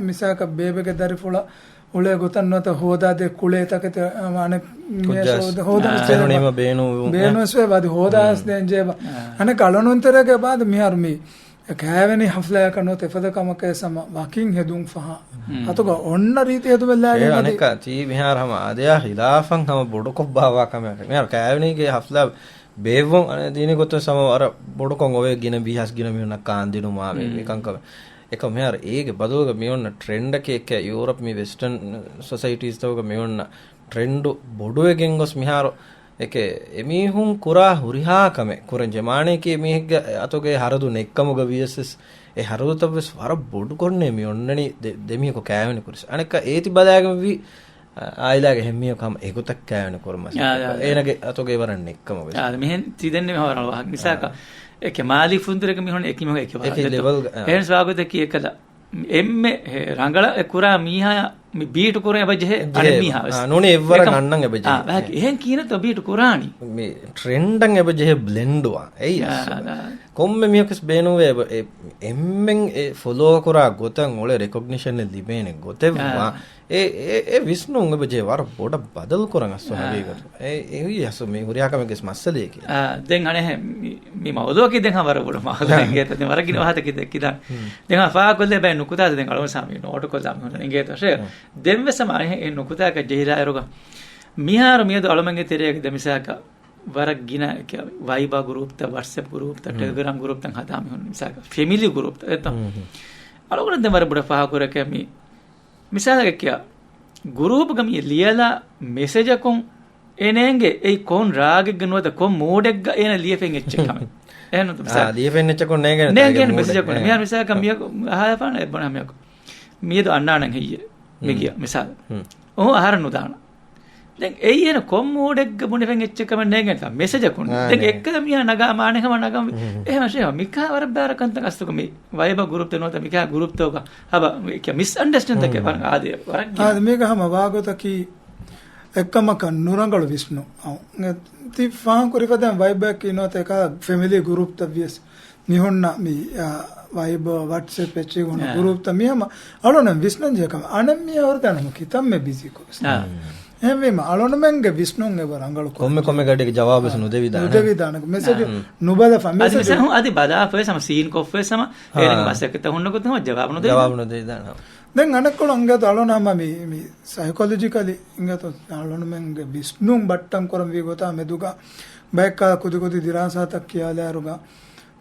މިސާލަކަށް ބޭބެގެ ދަރިފުޅަށް އުޅޭ ގޮތަށް ނުވަތަ ހޯދާ ދޭ ކުޅޭ ތަކެތި އަނެއް ކުއްޖާސް. ހޯދަ-، ހޯދަން އާ. ވެސް އެހެނީމަ ބޭނުން ވެ-، ބޭނުން ވެސް ވެ އަދި ހޯދާ ވެސް ދޭން ޖެހޭ ބަ-، އާ. އަނެއް އަޅުނުން ތެރޭގަ އެބަ މިހާރު މި ކައިވެނި ހަފްލާއަކަށް ނުވަތަ އެފަދަ ކަމަކަށް ވެސް ހަމަ ވަކިން ހެދުން ފަހަ. މް. އަތުގަ އޮންނަ ރީތި ހެދުމެއް ލާގެން އެ އަދި އަނެއްކާ ތީ މިހާރު ހަމަ އާދަޔާ ހިލާފަށް ހަމަ ބޮޑުކޮށް ބާއްވާ ކަމެއް. މިހާރު ކައިވެނީގެ ހަފްލާ ބޭއްވުން، އަނެއް ދީނީ ގޮތުން ހަމަ ވަރަށް ބޮޑުކޮށް އޮވޭ ގިނަ ވީހާސް ގިނަ މީހުންނަށް ކާންދިނުމާ މި-، މް. މިކަންކަމެއް. އެކަމް މިހާރު އޭގެ ބަދަލުގަ މިއޮންނަ ޓްރެންޑަކީ އެކެ ޔޫރަޕް މި ވެސްޓަން ސޮސައިޓީސްތަކުގަ މިއޮންނަ ޓްރެންޑު ބޮޑުވެގެން ގޮސް މިހާރު އެކެ އެމީހުން ކުރާ ހުރިހާ ކަމެއް ކުރަން ޖެހޭ. މާނަޔަކީ މީހެއްގެ އަތުގެ ހަރަދު ނެއްކަމުގަ ވިޔަސް ވެސް އެ ހަރަދުތައް ވެސް ވަރަށް ބޮޑު ކޮށްނޭ މި އޮންނަނީ ދެ-، ދެމީހަކު ކައިވެނި ކުރިސް. އަނެއްކާ އޭތި ބަލާގެން ވީ އާއިލާގެ ހެންމީހަކު ހަމަ އެގޮތަށް ކައިވެނި ކުރުމަށް. އާ، އާ، އާ. އޭނަގެ އަތުގެ ވަރަށް ނެއްކަމަށް ވެސް. އާ، މިހެން ތި ދެންނެވި ހަމަ ވަރަށް ވާހަކަ. މިސާލަކަށް، އާ. އެކެ މާލީ ފުންތުރެކެ މިހުން އެކި މީހުން އެކި ވާހަކަ އެކި ދެއްތޯ. ލެވެލް، އާ. އެހެން ސްވާގުތަކީ އެކަލަ. އެންމެ ރަނގަޅަށް އެ ކުރާ މީހާ މި ބީޓު ކުރަން އެބަ ޖެހޭ ޖެހޭ. އަނެއް މީހާ ވެސް. އާ، ނޫނީ އެއްވަރަށް އެކަމް، އަންނަން އެބަ ޖެހޭ. އާ، ވާހަކަ އެހެން ކިހިނެއްތޯ ބީޓު ކުރާނީ. މި ޓްރެންޑަށް އެބަ ޖެހޭ ބްލެންޑް ވާ. އެއީ އާ، އަސްލު. އާ. ކޮންމެ މީހަކަސް ބޭނުންވޭ އެބަ-، އެ-، އެންމެން އެ ފޮލޯ ކުރާ ގޮތަށް އުޅޭ ރެކޮގްނިޝަނެއް ލިބޭނެ ގޮތެއް އާ. ވާ. އެ، އެ، އެ ވިސްނުން އެބަ ޖެހޭ ވަރަށް ބޮޑަށް ބަދަލު ކުރަން އަސްލު އާ. ހަގީގަތު. އެ، އެ ހުރި އަސްލު މި ހުރިހާ ކަމެއްގެ މައްސަލައެކޭ. އާ، ދެން އަނެއް މި، މި މައުޟޫޢަކީ ދެން ހަމަ ވަރަށް ބޮޑު މައުޟޫޢެއް އާ. އިނގޭތަ. ދެން ވަރަށް ގިނަ ވާހަކަ ދެއްކިދާނެ. ހުން. ދެން ހަމަ ފާހަގަކޮށްލެވޭ ނުކުތާތައް ދެން އަޅުގަނޑު ސާމި ނޯޓުކޮށްލާ މި ހުންނަނީ އިނގޭތަ. އާ. ދެން ވެސް ހަމަ އަނެއް އެ ނުކުތާއަކަށް ޖެހިލާއިރުގަ މިހާރު މިއަދު އަޅުމެންގެ ތެރޭގަ ދެ މިސާލަކަށް ވަރަށް ގިނަ ވައިބާ ގްރޫޕްތައް، ވަޓްސްއެޕް ގްރޫޕްތައް، ހުން. ޓެލެގްރާމް ގްރޫޕްތައް ހަދާ މި ހުން މިސާލަކަށް ފެމިލީ ގްރޫޕްތައް އެތަ؟ ހުން، ހުން. އަޅުގަނޑު ދެން ވަރަށް ބޮޑަށް ފާހަގަކުރެކޭ މި މިސާލަކަށް ކިޔާ، ގުރޫޕްގަ މި ލިޔަލާ މެސެޖަކުން އެ ނޭނގެ އެއީ ކޮން ރާގެއްގަ ނުވަތަ ކޮން މޫޑެއްގަ އޭނަ ލިޔެފެން އެއްޗެއް ކަމެއް. އެހެން މިސާލް. ލިޔެފެން އެއްޗަކުން ނޭނގޭނެ ނޭނގޭނެ ތާގެ މެސެޖަކުން. މޫޑެއް. މިހާ މިސާލަކަށް އާ. މިޔަކު އަހާފާނަ އެއްބުނާ މިޔަކު. މިއަދު އަންނާނަން ހެއްޔޭ؟ މި ހުން. ގިޔަ މިސާލް. ހުން. އޮހޮ އަހަރެން ނުދާނަ. ދެން އެއީ އޭނަ ކޮން މޫޑެއްގަ ބުނެފެން އެއްޗެއް ކަމެއް ނޭނގޭނެ ތާ މެސެޖަކުން. ދެން އެއްކަލަ މިޔާ ނަގާ މާނެ ހަމަ ނަގަން ހުން. އެހެން މިކާ ވަރަށް ބާރަކަންތައް އަސްތުކު މި ވައިބަ ގުރޫޕްތައް ނުވަތަ މިކާ ގުރޫޕްތަކުގަ ހަބަ މި މިސްއަންޑަސްޓޭންޑްތަކެއް ވަރަށް އާދޭ ވަރަށް އާދެ މީގަ ހަމަ ވާގޮތަކީ އެއްކަމަކަށް ނުރަނގަޅު ވިސްނުން. އައު، ތި ފާހަގަކުރި ފަދައިން ވައިބައަކީ ނުވަތަ އެކާ ފެމިލީ ގުރޫޕްތައް ވިޔަސް މި ހުންނަ މި، އާ، ވައިބަ، ވަޓްސްއެޕް އެއްޗެއް ހުންނަ އާ. ގުރޫޕްތައް މި ހަމަ އަޅުނަން ވިސްނަން ޖެހޭ ކަމެއް. އަނެއް މީހާ ހުރިދާނަމު ކިތަންމެ ބިޒީކޮށް ވިސްނަން. އާ. އެހެންވީމަ އަޅުނުމެންގެ ވިސްނުން އެބަ ރަނގަޅު ކޮންމެ ކޮންމެ ގަޑިގެ ޖަވާބުވެސް ނުދެވިދާނެ. ނުދެވިދާނެ. މެސެޖް ނުބަލަފަ. އަދި މެސެޖް މިސާލު އަދި ބަލާފަވެސް ހަމަ ސީން ކޮށްފަވެސް ހަމަ އާ. އޭނަގެ މަސައްކަތް ހުންނަ ގޮތަށް ހަމަ ޖަވާބު ނުދެވިދާނެ. ޖަވާބު ނުދެވިދާނެ. ދެން އަނެއްކޮޅު އަނގައަތު އަޅުން ހަމަ މި، މި ސައިކޮލޮޖިކަލީ އިނގޭތޯ އަޅުންމެންގެ ވިސްނުން ބައްޓަން ކުރަން ވީ ގޮތާ މެދުގަ ބައެއްކާ ކުދި ކުދި ދިރާސާތައް ކިޔާލާއިރުގަ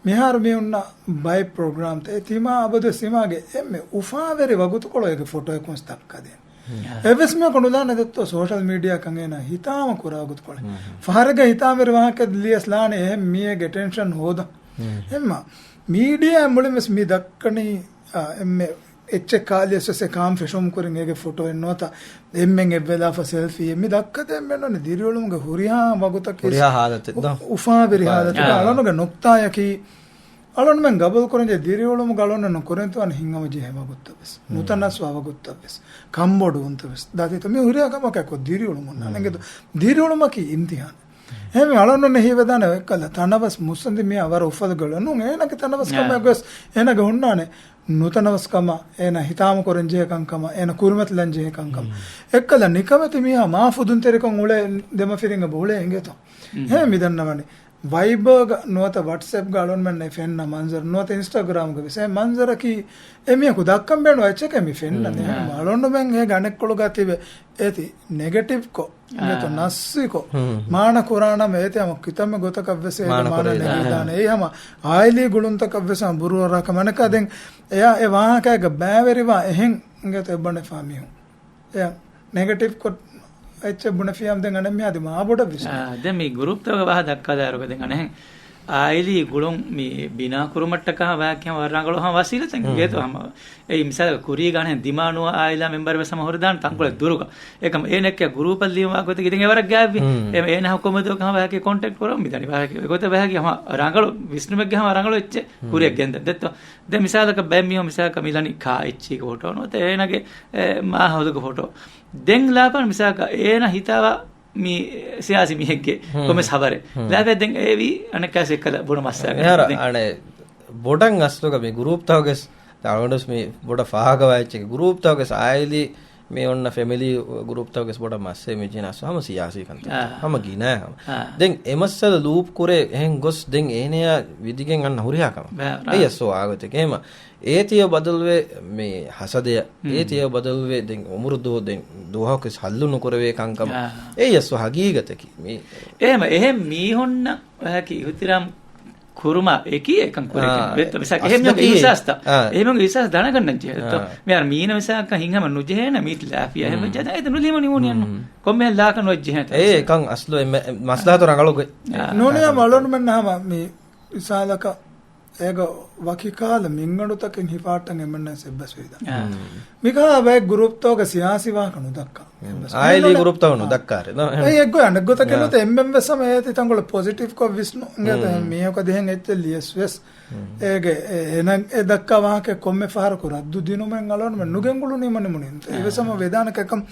މިހާރު މި ހުންނަ ބައެއް ޕްރޮގްރާމްތައް އެ ތިމާ އަބަދު ތިމާގެ އެންމެ އުފާވެރި ވަގުތުކޮޅު އޭގެ ފޮޓޯއަކުން ދައްކަދޭން. އެއްވެސް މީހަކު ނުދާނެ ދެއްތޯ ސޯޝަލް މީޑިއާ ކަން އޭނާ ހިތާމަ ކުރާ ވަގުތުކޮޅެއް. ފަހަރެއްގަ ހިތާމަވެރި ވާހަކަ ލިޔަސް ލާނެ އެހެން މީހެއްގެ އެޓެންޝަން ހޯދަން. އެހެންމަ މީޑިއާ މުޅިން ވެސް މި ދައްކަނީ، އާ، އެންމެ އެއްޗެއް ކާލިޔަސް ވެސް އެ ކާން ފެށުމު ކުރިން އޭގެ ފޮޓޯއެއް ނުވަތަ އެންމެން އެއްވެލާފަ ސެލްފީއެއް މި ދައްކަދޭން މެނުން ދިރިއުޅުމުގެ ހުރިހާ ވަގުތަކީ ހުރިހާ ހާލަތެއް ދޯ. އުފާވެރި ހާލަތެއް. އާ. އަޅަނުގެ ނުކްތާޔަކީ އަޅަނުމެން ގަބޫލު ކުރަންޖެ ދިރިއުޅުމުގަ އަޅަނުން ކުރެންތޯ އަން ހިނގަމަ ޖެހޭ ވަގުތުތައް ވެސް. ނުތަނަސްވާ ވަގުތުތައް ވެސް. ކަންބޮޑުވުންތައް ވެސް. ދާތީތަ މި ހުރިހާ ކަމަކަށް ކޮށް ދިރިއުޅުމުން ނާނެ. ދިރިއުޅުމަކީ އިމްތިހާނެއް. އެހެންވެ އަޅަން އޮންނަ ހީވެދާނެ އެއްކަލަ ތަނަވަސް މުއްސަނދި މި އަވަރ އުފަލުގަޅު ނޫން އޭނަގެ ތަނަވަސް ކަމެއް ވެސް އޭނަގެ ހުންނާނެ ނުތަނަވަސް ކަމަށް އޭނަ ހިތާމަ ކުރަން ޖެހޭ ކަންކަމަށް އޭނަ ކުރިމަތިލަން ޖެހޭ ކަންކަމަށް. އެއްކަލަ ނިކަމެތި މީހާ މާ ފުދުންތެރިކޮށް އުޅޭ ދެމަފިރިން އެބަ އުޅޭ އިނގޭތޯ. އެހެން މިދަންނަވަނީ. ވައިބަރގަ ނުވަތަ ވަޓްސްއެޕްގަ އަޅުންމެންނަށް ފެންނަ މަންޒަރު ނުވަތަ އިންސްޓަގްރާމްގަ ވެސް އެ މަންޒަރަކީ އެ މީހަކު ދައްކަން ބޭނުން އެއްޗެކޭ މި ފެންނަނީ. އަޅުންމެން އޭގެ އަނެއްކޮޅުގަ ތިބެ އޭތި ނެގެޓިވްކޮށް އިނގޭތޯ ނައްސިކޮށް މާނަ ކުރާނަމަ އޭތި ހަމަ ކިތަންމެ ގޮތަކަށް ވެސް އޭގެ މާނަ މާނަ ކުރެވިދާނެ. ނެގިދާނެ. އެއީ ހަމަ އާއިލީ ގުޅުންތަކަށް ވެސް ހަމަ ބުރޫއަރާ ކަމަނަކާ ދެން އެއާ އެ ވާހަކައިގަ ބައިވެރިވާ އެހެން އިނގޭތޯ އެއްބަނޑެފާ މީހުން. އެ ނެގެޓިވްކޮށް އެއްޗެއް ބުނެފިޔާމަ ދެން އަނެއް މީހާ ދިމާ ބޮޑަށް ވިސްނޭ. އާ، ދެން މި ގުރޫޕްތަކުގެ ވާހަ ދައްކާލާއިރުގަ ދެން އަނެއް އާއިލީ ގުޅުން މި ބިނާ ކުރުމަށްޓަކާ ވާހަކަ ވަރަށް ރަނގަޅު ހަމަ ވަސީލަތެއް އިނގޭތޯ ހަމަ. އެއީ މިސާލަކަށް ކުރީގަ އަނެއް ދިމާ ނުވާ އާއިލާ މެމްބަރު ވެސް ހަމަ ހުރިދާނެ ތަންކޮޅެއް ދުރުގަ. އެކަމަ އޭނައަކީ ގުރޫޕަށް ލިޔުމާ ގޮތަކީ ދެން އެވަރަށް ގާތްވި. އެ އޭނަ ހަމަ ކޮންމެ ދުވަހަކު ހަމަ ވާހަކަ ކޮންޓެކްޓް ކުރަމުން މިދަނީ ވާހަކަ. އެގޮތަށް ވާހަކަ ހަމަ ރަނގަޅު ވިސްނުމެއްގެ ހަމަ ރަނގަޅު އެއްޗެއް ކުރިއަށް ގެންދަން ދެއްތޯ. ދެން މިސާލަކަށް ބައެއް މީހުން މިސާލަކަށް މިލަނީ ކާ އެއްޗީގެ ފޮޓޯ ނުވަތަ އޭނަގެ، އެ، މާހައުލުގެ ފޮޓޯ. ދެން ލާފަން މިސާލަކަށް އޭނަ ހިތާވާ މި ސިޔާސީ މީހެއްގެ ކޮމެސް ހަބަރެއް. ލާފަ ދެން އެވީ އަނެއްކާސް އެއްކަލަ ބޮޑު މައްސަލައެއް. އަނެ ބޮޑަށް އަސްލުގަ މި ގުރޫޕްތަކުގެސް ދާވަނޑުސް މި ބޮޑަށް ފާހަގަވާ އެއްޗެކޭ. ގުރޫޕްތަކުގެސް އާއިލީ މި އޮންނަ ފެމިލީ ގުރޫޕްތަކުގެސް ބޮޑަށް މައްސަލަ މި ޖިނާސް ހަމަ ސިޔާސީ ކަންތައް. ހަމަ ގިނަ ހަމަ. ދެން އެ މައްސަލަ ލޫޕް ކުރޭ އެހެން ގޮސް ދެން އޭނަޔާ ވިދިގެން އަންނަ ހުރިހާ ކަމަށް. އެއް އަސް ވާގޮތެކޭ ހަމަ. އޭތިޔަ ބަދަލުވެ މި ހަސަދަޔަ، އޭތިޔަ ބަދަލުވެ ދެން އުމުރު ދުވަހު ދެން ދުވަހަކުވެސް ހައްލު ނުކުރެވޭ ކަންކަމަށް. އެއް އަސް ހަގީގަތަކީ މި. އެހެމަ އެހެން މީހުންނަށް ވަހަކި އިހުތިރާމް ކުރުމާ އެކީ އެކަން ކުރި ކަން. ވެއްތޯ މިސާލަކަށް އެހެން މީހުންގެ އިހުސާސްތައް، އެހެން މީހުންގެ އިހުސާސް ދަނަގަންނަން ޖެހޭ. ވެއްތޯ މިހާރު މީނަ މިސާލަކަށް ހިނގަމަ ނުޖެހޭނަ މީތި ލާފިޔާ އެހެން ވެއްޖެ އެތަ ނުލީމަ ނިމޫނިއަން ކޮންމެހެން ލާކަށް ނުވެއްޖެހޭ. އެ އެކަން އަސްލު އެންމެ މަސްލަހަތު ރަނގަޅު ގޮތް. ނޫނީ އަޅުންމެން ހަމަ މި މިސާލަކަށް އޭގަ ވަކި ކަހަލަ މިންގަނޑުތަކެއް ހިފާއްޓަން އެންމެންނަށް އެއްބަސްވެވިދާނެ. މިކަހަލަ ބައެއް ގުރޫޕްތަކުގަ ސިޔާސީ ވާހަކަ ނުދައްކާ. އާއިލީ ގުރޫޕްތަކު ނުދައްކާރެ. އެއީ އެއްގޮތް އަނެއްގޮތަކީ ނުވަތަ އެންމެން ވެސް ހަމަ އޭތި ތަންކޮޅެއް ޕޮޒިޓިވްކޮށް ވިސްނުން އިނގޭތަ މީހަކަށް ދިހަން އެއްޗެއް ލިޔަސް ވެސް. އޭގެ އެ، އޭނަ އެ ދައްކާ ވާހަކަ ކޮންމެ ފަހަރަކު ރައްދު ދިނުމެއް އަޅުންމެން ނުގެންގުޅުނީމަ ނިމުނީންތަ. އެވެސް ހަމަ ވެދާނެ ކަކަމް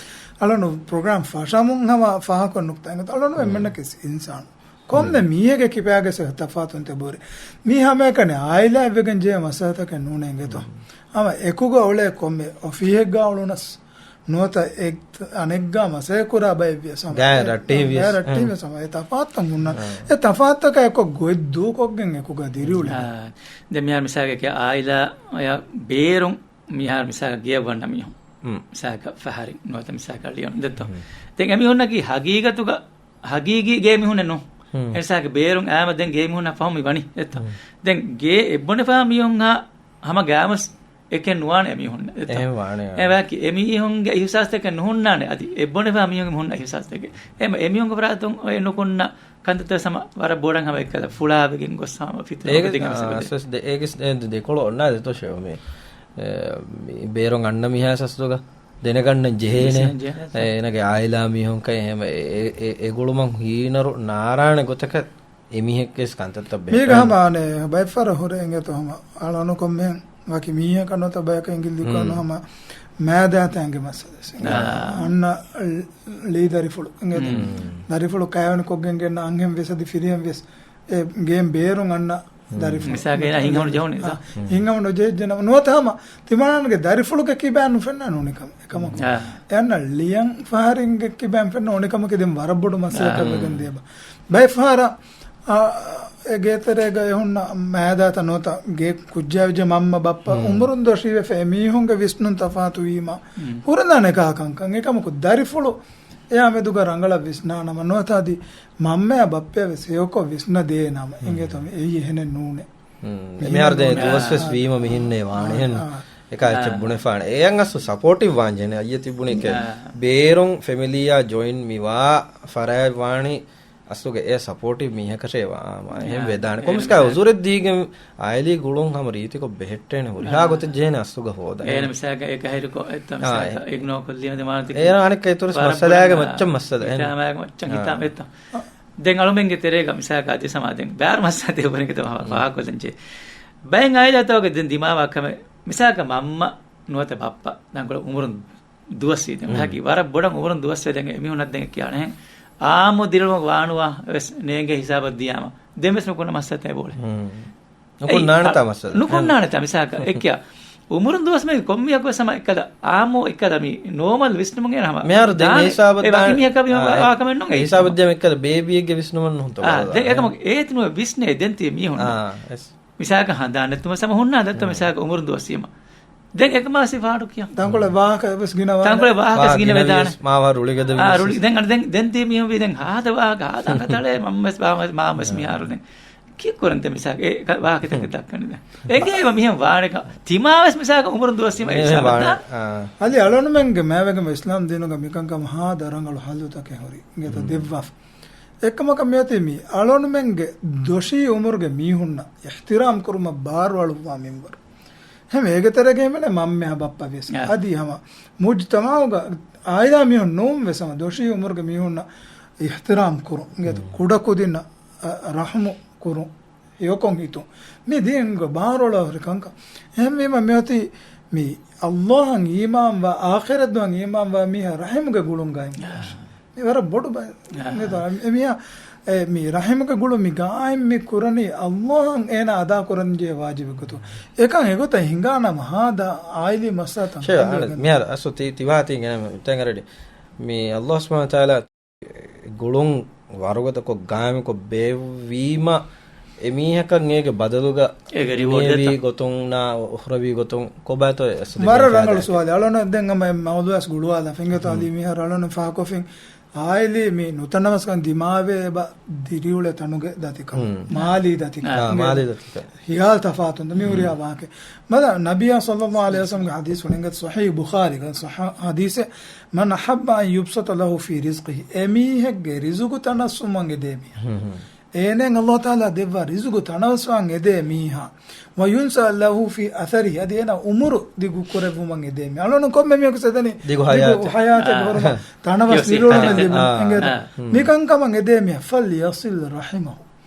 އަޅުން ޕްރޮގްރާމް ފަށަމުން ހަމަ ފާހަގަކޮށް ނުކުތާ އިނގޭތަ އަޅުން އެންމެންނަކީ އިންސާނު. ކޮންމެ މީހެއްގެ ކިބާގެ ތަފާތުން ތެބޯރި. މީ ހަމައެކަނި އާއިލާއެއް ވެގެން ޖެހޭ މައްސަލަތަކެއް ނޫނޭ އިނގޭތޯ. ހަމަ އެކުގަ އުޅޭ ކޮންމެ އޮފީހެއްގަ އުޅުނަސް ނުވަތަ އެ އަނެއްގަ މަސައްކަތް ކުރާ ބައެއް ވިޔަސް ހަމަ ގާތް ރައްޓެހި ވިޔަސް. ގާތް ރައްޓެހި ވިޔަސް ހަމަ އެ ތަފާތުތައް ހުންނަ. އެ ތަފާތުތަކާ އެއްކޮށް ގޮތް ދޫކޮށްގެން އެކުގަ ދިރިއުޅެން. ދެން މިހާރު މިސާލަކަށް އާއިލާ އަޔަށް ބޭރުން މިހާރު މިސާލަކަށް ގެޔަށް ވަންނަ މީހުން. މިސާލަކަށް ފަހަރިން ނުވަތަ މިސާލަކަށް ލިޔުން ދެއްތޯ. ދެން އެމީހުންނަކީ ހަގީގަތުގަ ހަގީގީ ގޭ މީހުންނެއް ނޫން. އެނިސާގެ ބޭރުން އާމަ ދެން ގޭ މީހުންނާ ފަހު މި ވަނީ އެއްތޯ. ދެން ގޭ އެއްބުނެފާ މީހުންހާ ހަމަ ގާމަސް އެކެއް ނުވާނެ އެމީހުން. އެތަ؟ އެހެން ވާނެ. އެ ވާކި އެމީހުންގެ އިހުސާސްތަކެއް ނުހުންނާނެ. އަދި އެއްބޮނެފާ މީހުންގެ ހުންނަ އިހުސާސްތަކެއް. އެމަ އެމީހުންގެ ފަރާތުން އޮތް ނުކުންނަ ކަންތައްތައް ސަމަ ވަރަށް ބޮޑަށް ހަމަ އެއްކަލަ ފުޅާވެގެން ގޮސް ހަމަ ފިތުނަ އޭގެ، އޮތުގެ ތިން އާ، އަސްވެސް ދެ-، އޭގެ ދެ-، ދެކޮޅު އޮންނާ ދެތޯ ޝެއު މި. އެ، މި ބޭރުން އަންނަ މީހާ ސަސްދުގަ ދެނެގަންނަ ޖެހޭނެ. ދެނެގަންނަ ޖެހޭނެ. އެ، އޭނަގެ އާއިލާ މީހުން ކައި އެހެމަ އެ، އެ، އެ، އެ ގުޅުމަށް ހީނަރު ނާރާނެ ގޮތަކަށް އެމީހެއްގެ ކަންތައްތައް މީގަ ބެހޭ. ހަމަ އަނެ ބައެއްފަރަށް ހުރެ އިނގޭތޯ ހަމަ އަޅަނު ކޮންމެހެން ވަކި މީހަކަށް ނުވަތަ ބަޔަކަށް އިނގިލި ދިއްކޮށް ހަމަ މާދާތައިންގެ މައްސަލަ. އާ. އަންނަ ލީ ދަރިފުޅު އިނގޭތޯ. ދަރިފުޅު ކައިވެނި ކޮށްގެން ގެންނަ އަންހެން ވެސް އަދި ފިރިހެން ވެސް އެ ގޭން ބޭރުން އަންނަ ދަރިފުޅު. މިސާލަކަށް އޭނާ ހިނގަމުން ޖެހުނީ، އާ، ސާ. ހިނގަމުން ނުޖެހިއްޖެނަމަ ނުވަތަ ހަމަ ތިމާނަންގެ ދަރިފުޅުގެ ކިބައިން ނުފެންނާނެ އުނިކަމަށް. އެކަމަކު. އާ. އެ އަންނަ ލިޔަން ފަހަރިންގެ ކިބައިން ފެންނަ އުނިކަމަކީ ދެން ވަރަށް ބޮޑު މައްސަލަކަށް ވެގެން ދިޔަބަ. ބައެއް ފަހަރަށް، އާ، އެ ގޭތެރޭގަ އެ ހުންނަ މާދާތައް ނުވަތަ ގޭ ކުއްޖާވެއްޖެ މަންމަ ބައްޕަ އުމުރުން ދޮށީވެފަ އެ މީހުންގެ ވިސްނުން ތަފާތު ވީމަ ހުރެދާނެ ކާކަންކަން. އެކަމަކު ދަރިފުޅު އެއާ މެދުގަ ރަނގަޅަށް ވިސްނާނަމަ ނުވަތަ އަދި މަންމަޔާ ބައްޕަޔާ ވެސް ހެޔޮކޮށް ވިސްނަދޭނަމަ އިނގޭތޯ އެއީ އެހެނެއް ނޫނޭ. މިހާރު ދެން ދުވަސް ވެސް ވީމަ މިހެންނޭ ވާނެހެން އެކާ އެއްޗެއް ބުނެފާނެ. އެއަށް އަސްލު ސަޕޯޓިވް ވާން ޖެހޭނެ. އައްޔަ ތި ބުނިކެ ބޭރުން ފެމިލީއާ ޖޮއިން މި ވާ ފަރާތް ވާނީ އަސްލުގެ އެ ސަޕޯޓިވް މީހަކަށޭ ވާ ހަމަ އެހެން ވެދާނެ. ކޮންމެސް އުޒުރެއް ދީގެން އާއިލީ ގުޅުން ހަމަ ރީތިކޮށް ބެހެއްޓޭނެ ހުރިހާ ގޮތެއް ޖެހޭނެ އަސްލުގަ ހޯދަ. އޭނަ މިސާލަކަށް އެ ކަހިރުކޮށް އެއްތަ މިސާލަކަށް އިގްނޯ ކޮށްލީމަ ދެމާނަ ތިކި އޭނަ އަނެއްކަ އިތުރު މައްސަލާގެ މައްޗަށް މައްސަލަ އެހެން. މައްޗަށް ހިތާމަ އެއްތަ. ދެން އަޅުމެންގެ ތެރޭގަ މިސާލަކަށް އަދި ސަމާ ދެން ބާރު މައްސަލަ ތެ އުބަނިގެ ތަ ފާހަގަކޮށްލަން ޖެ. ބައެއް އާއިލާތަކުގެ ދެން ދިމާވާ ކަމެއް މިސާލަކަށް މަންމަ ނުވަތަ ބައްޕަ ދަންކޮޅަށް އުމުރުން ދުވަސްވީ ދެން. ހަކީ ވަރަށް ބޮޑަށް އުމުރުން ދުވަސްވޭ ދެން އެމީހުންނަށް ދެން ކިޔާނެ އާއްމު ދިރިއުޅުމަށް ވާނުވާ ވެސް ނޭނގޭ ހިސާބަށް ދިޔާމަ. ދެން ވެސް ނުކުންނަ މައްސަލަތައް އެބައުޅޭ. ނުކުންނާނެތާ މައްސަލަ. ނުކުންނާނެތާ މިސާލަކަށް އެ ކިޔާ. އުމުރުން ދުވަސް މެ ކޮންމިއަކު ވެސް ހަމަ އެއްކަލަ އާއްމު އެއްކަލަ މި ނޯމަލް ވިސްނުމުން އޭނަ ހަމަ މިހާރު ދެން ދާނެ. އެ ހިސާބަށް އެ ވަކި ދާނެ. މީހަކާ ވާ ކަމެއް ނޫން އެ ހިސާބަށް ދިޔަ އެއްކަލަ ބޭބީއެއްގެ ވިސްނުމަށް ނުހުންތޯ އާ، ބަލާ. ދެން އެކަމަކު އޭތި ނުވެ ވިސްނޭ ދެން ތި މީހުން. އާ، އެސް. މިސާލަކަށް ހަނދާން ނެތުމަސް ހަމަ ހުންނާ ދައްތަ މިސާލަކަށް އުމުރުން ދުވަސްވީމަ. ދެން އެކަމާ ސިފާޑު ކިޔަން. ތަންކޮޅެއް ވާހަކަ ވެސް ގިނަ ވާނެ. ތަންކޮޅެއް ވާހަކަ ވެސް ގިނަ ވެދާނެ. މާ ވާ ރުޅިގަދަ އާ، ވިނަސް. ރުޅި-، ދެން އަނެ ދެން، ދެން ތީ މީހުން ވީ ދެން ހާދަ ވާހަކަ، ހާދަ އަނގަތަޅޭ މަންމަސް ބާމަސް މާމަސް މިހާރު ދެން. ކީއްކުރަންތެ މިސާލަކަށް އެ ކަ-، ވާހަކަތަކެއް ދައްކަނީ ދެން. އެނގޭ މިހެން ވާނެކަ. ތިމާވެސް މިސާލަކަށް އުމުރުން ދުވަސްވީމަ އެ އިންޝާﷲ ވާނެ. ތާ. އާ. އަލި އަޅުނުމެންގެ މާވެގެން އިސްލާމް ދީނުގަ މިކަންކަމަށް ހާދަ ރަނގަޅު ހައްލުތަކެއް ހުރި. އިނގޭތަ ދެއްވާފަ. އެކަމަކަށް މިއޮތީ މި އަޅުނުމެންގެ ދޮށީ އުމުރުގެ މީހުންނަށް އިޙްތިރާމް ކުރުމަށް ބާރުއަޅުއްވާ މިންވަރު. ހަމަ އޭގެ ތެރޭގައި މެނެ މަންމަ ބައްޕަ ވިޔަސް. އާ. އަދި ހަމަ މުޖްތަމަޢުގަ އާއިލާ މީހުން ނޫން ވެސް ހަމަ ދޮށީ އުމުރުގެ މީހުންނަށް އިޙްތިރާމް ކުރުން. އިނގޭތަ ކުޑަކުދިންނަށް، އަ، ރަޙުމު ކުރުން. ހެޔޮކޮން ހިތުން. މި ދީންގެ ބާރުއަޅާ ހުރި ކަންކަން. އެހެންވީމަ މިއޮތީ މި ﷲ އަށް އީމާންވާ، އާޚިރަތް ދުވަހަށް އީމާންވާ މީހާ ރަޙިމުގެ ގުޅުން ގާއިމް ކުރަން. މި ވަރަށް ބޮޑު ބައެއް. އެ މީހާ، އެ، މި ރަޙިމުގެ ގުޅުން މި ގާއިމް މި ކުރަނީ ﷲ އަށް އޭނާ އަދާ ކުރަން ޖެހޭ ވާޖިބެއް ގޮތުން. އެކަން އެގޮތަށް ހިނގާނަމަ ހާދަ އާއިލީ މައްސަލަތައް ޝޭ، އަނެ، މިހާރު އަސްލު ތި، ތިވާތީ ގެނަ ތެނގަރެޑި. މި ﷲ ސުބްޙާނަހޫ ވަތަޢާލާ ގުޅުން ވަރުގަދަކޮށް ގާއިމުކޮށް ބޭއްވީމަ، އެމީހަކަށް އޭގެ ބަދަލުގަ އޭގެ ރިވޯޑް ދުނިޔަވީ ދޭތަ؟ ގޮތުން ނާ އުޚްރަވީ ގޮތުން ކޮބާތޯ އެ އަސްލު ވަރަށް ރަނގަޅު ސުވާލެއް. އަޅުން ދެން ހަމަ އެ މައުޟޫޢަށް ގުޅުވާލާ ފެންގޭތޯ އަލީ މިހާރު އަޅުން ފާހަގަކޮށްފިން އާއިލީ މި ނުތަނަވަސްކަން ދިމާވޭ އެބަ ދިރިއުޅޭ ތަނުގެ ދަތިކަން. މާލީ ދަތިކަން. އާ، މާލީ ދަތިކަން. ހިޔާލު ތަފާތުން މި ހުރިހާ ވާހަކަ. މަދަ ނަބިއްޔާ ޞައްލައްލާހު ޢަލައިހި ވަސައްލަމްގެ ޙަދީޘް ވަނީ އިނގޭތަ ޞަޙީޙު ބުޚާރީގަ ޞައްޙަ ޙަދީޘެއް، "من أحب أن يبسط له في رزقه" އެމީހެއްގެ ރިޒުގު ތަނަވަސްވުމަށް އެދޭ މީހާ. އޭނައަށް ﷲ ތަޢާލާ ދެއްވާ ރިޒުގު ތަނަވަސްވާން އެދޭ މީހާ. "وينسأ له في أثره" އަދި އޭނާ އުމުރު ދިގު ކުރެއްވުމަށް އެދޭ މީހާ. އަޅުން ކޮންމެ މީހަކު އެދެނީ ދިގު ދިގު ޙަޔާތެއް. ޙަޔާތެއް ހުރުމަށް ތަނަވަސް ދިރިއުޅުމެއް ލިބުން. އެނގޭތަ؟ މިކަންކަމަށް އެދޭ މީހާ. "فليصل رحمه"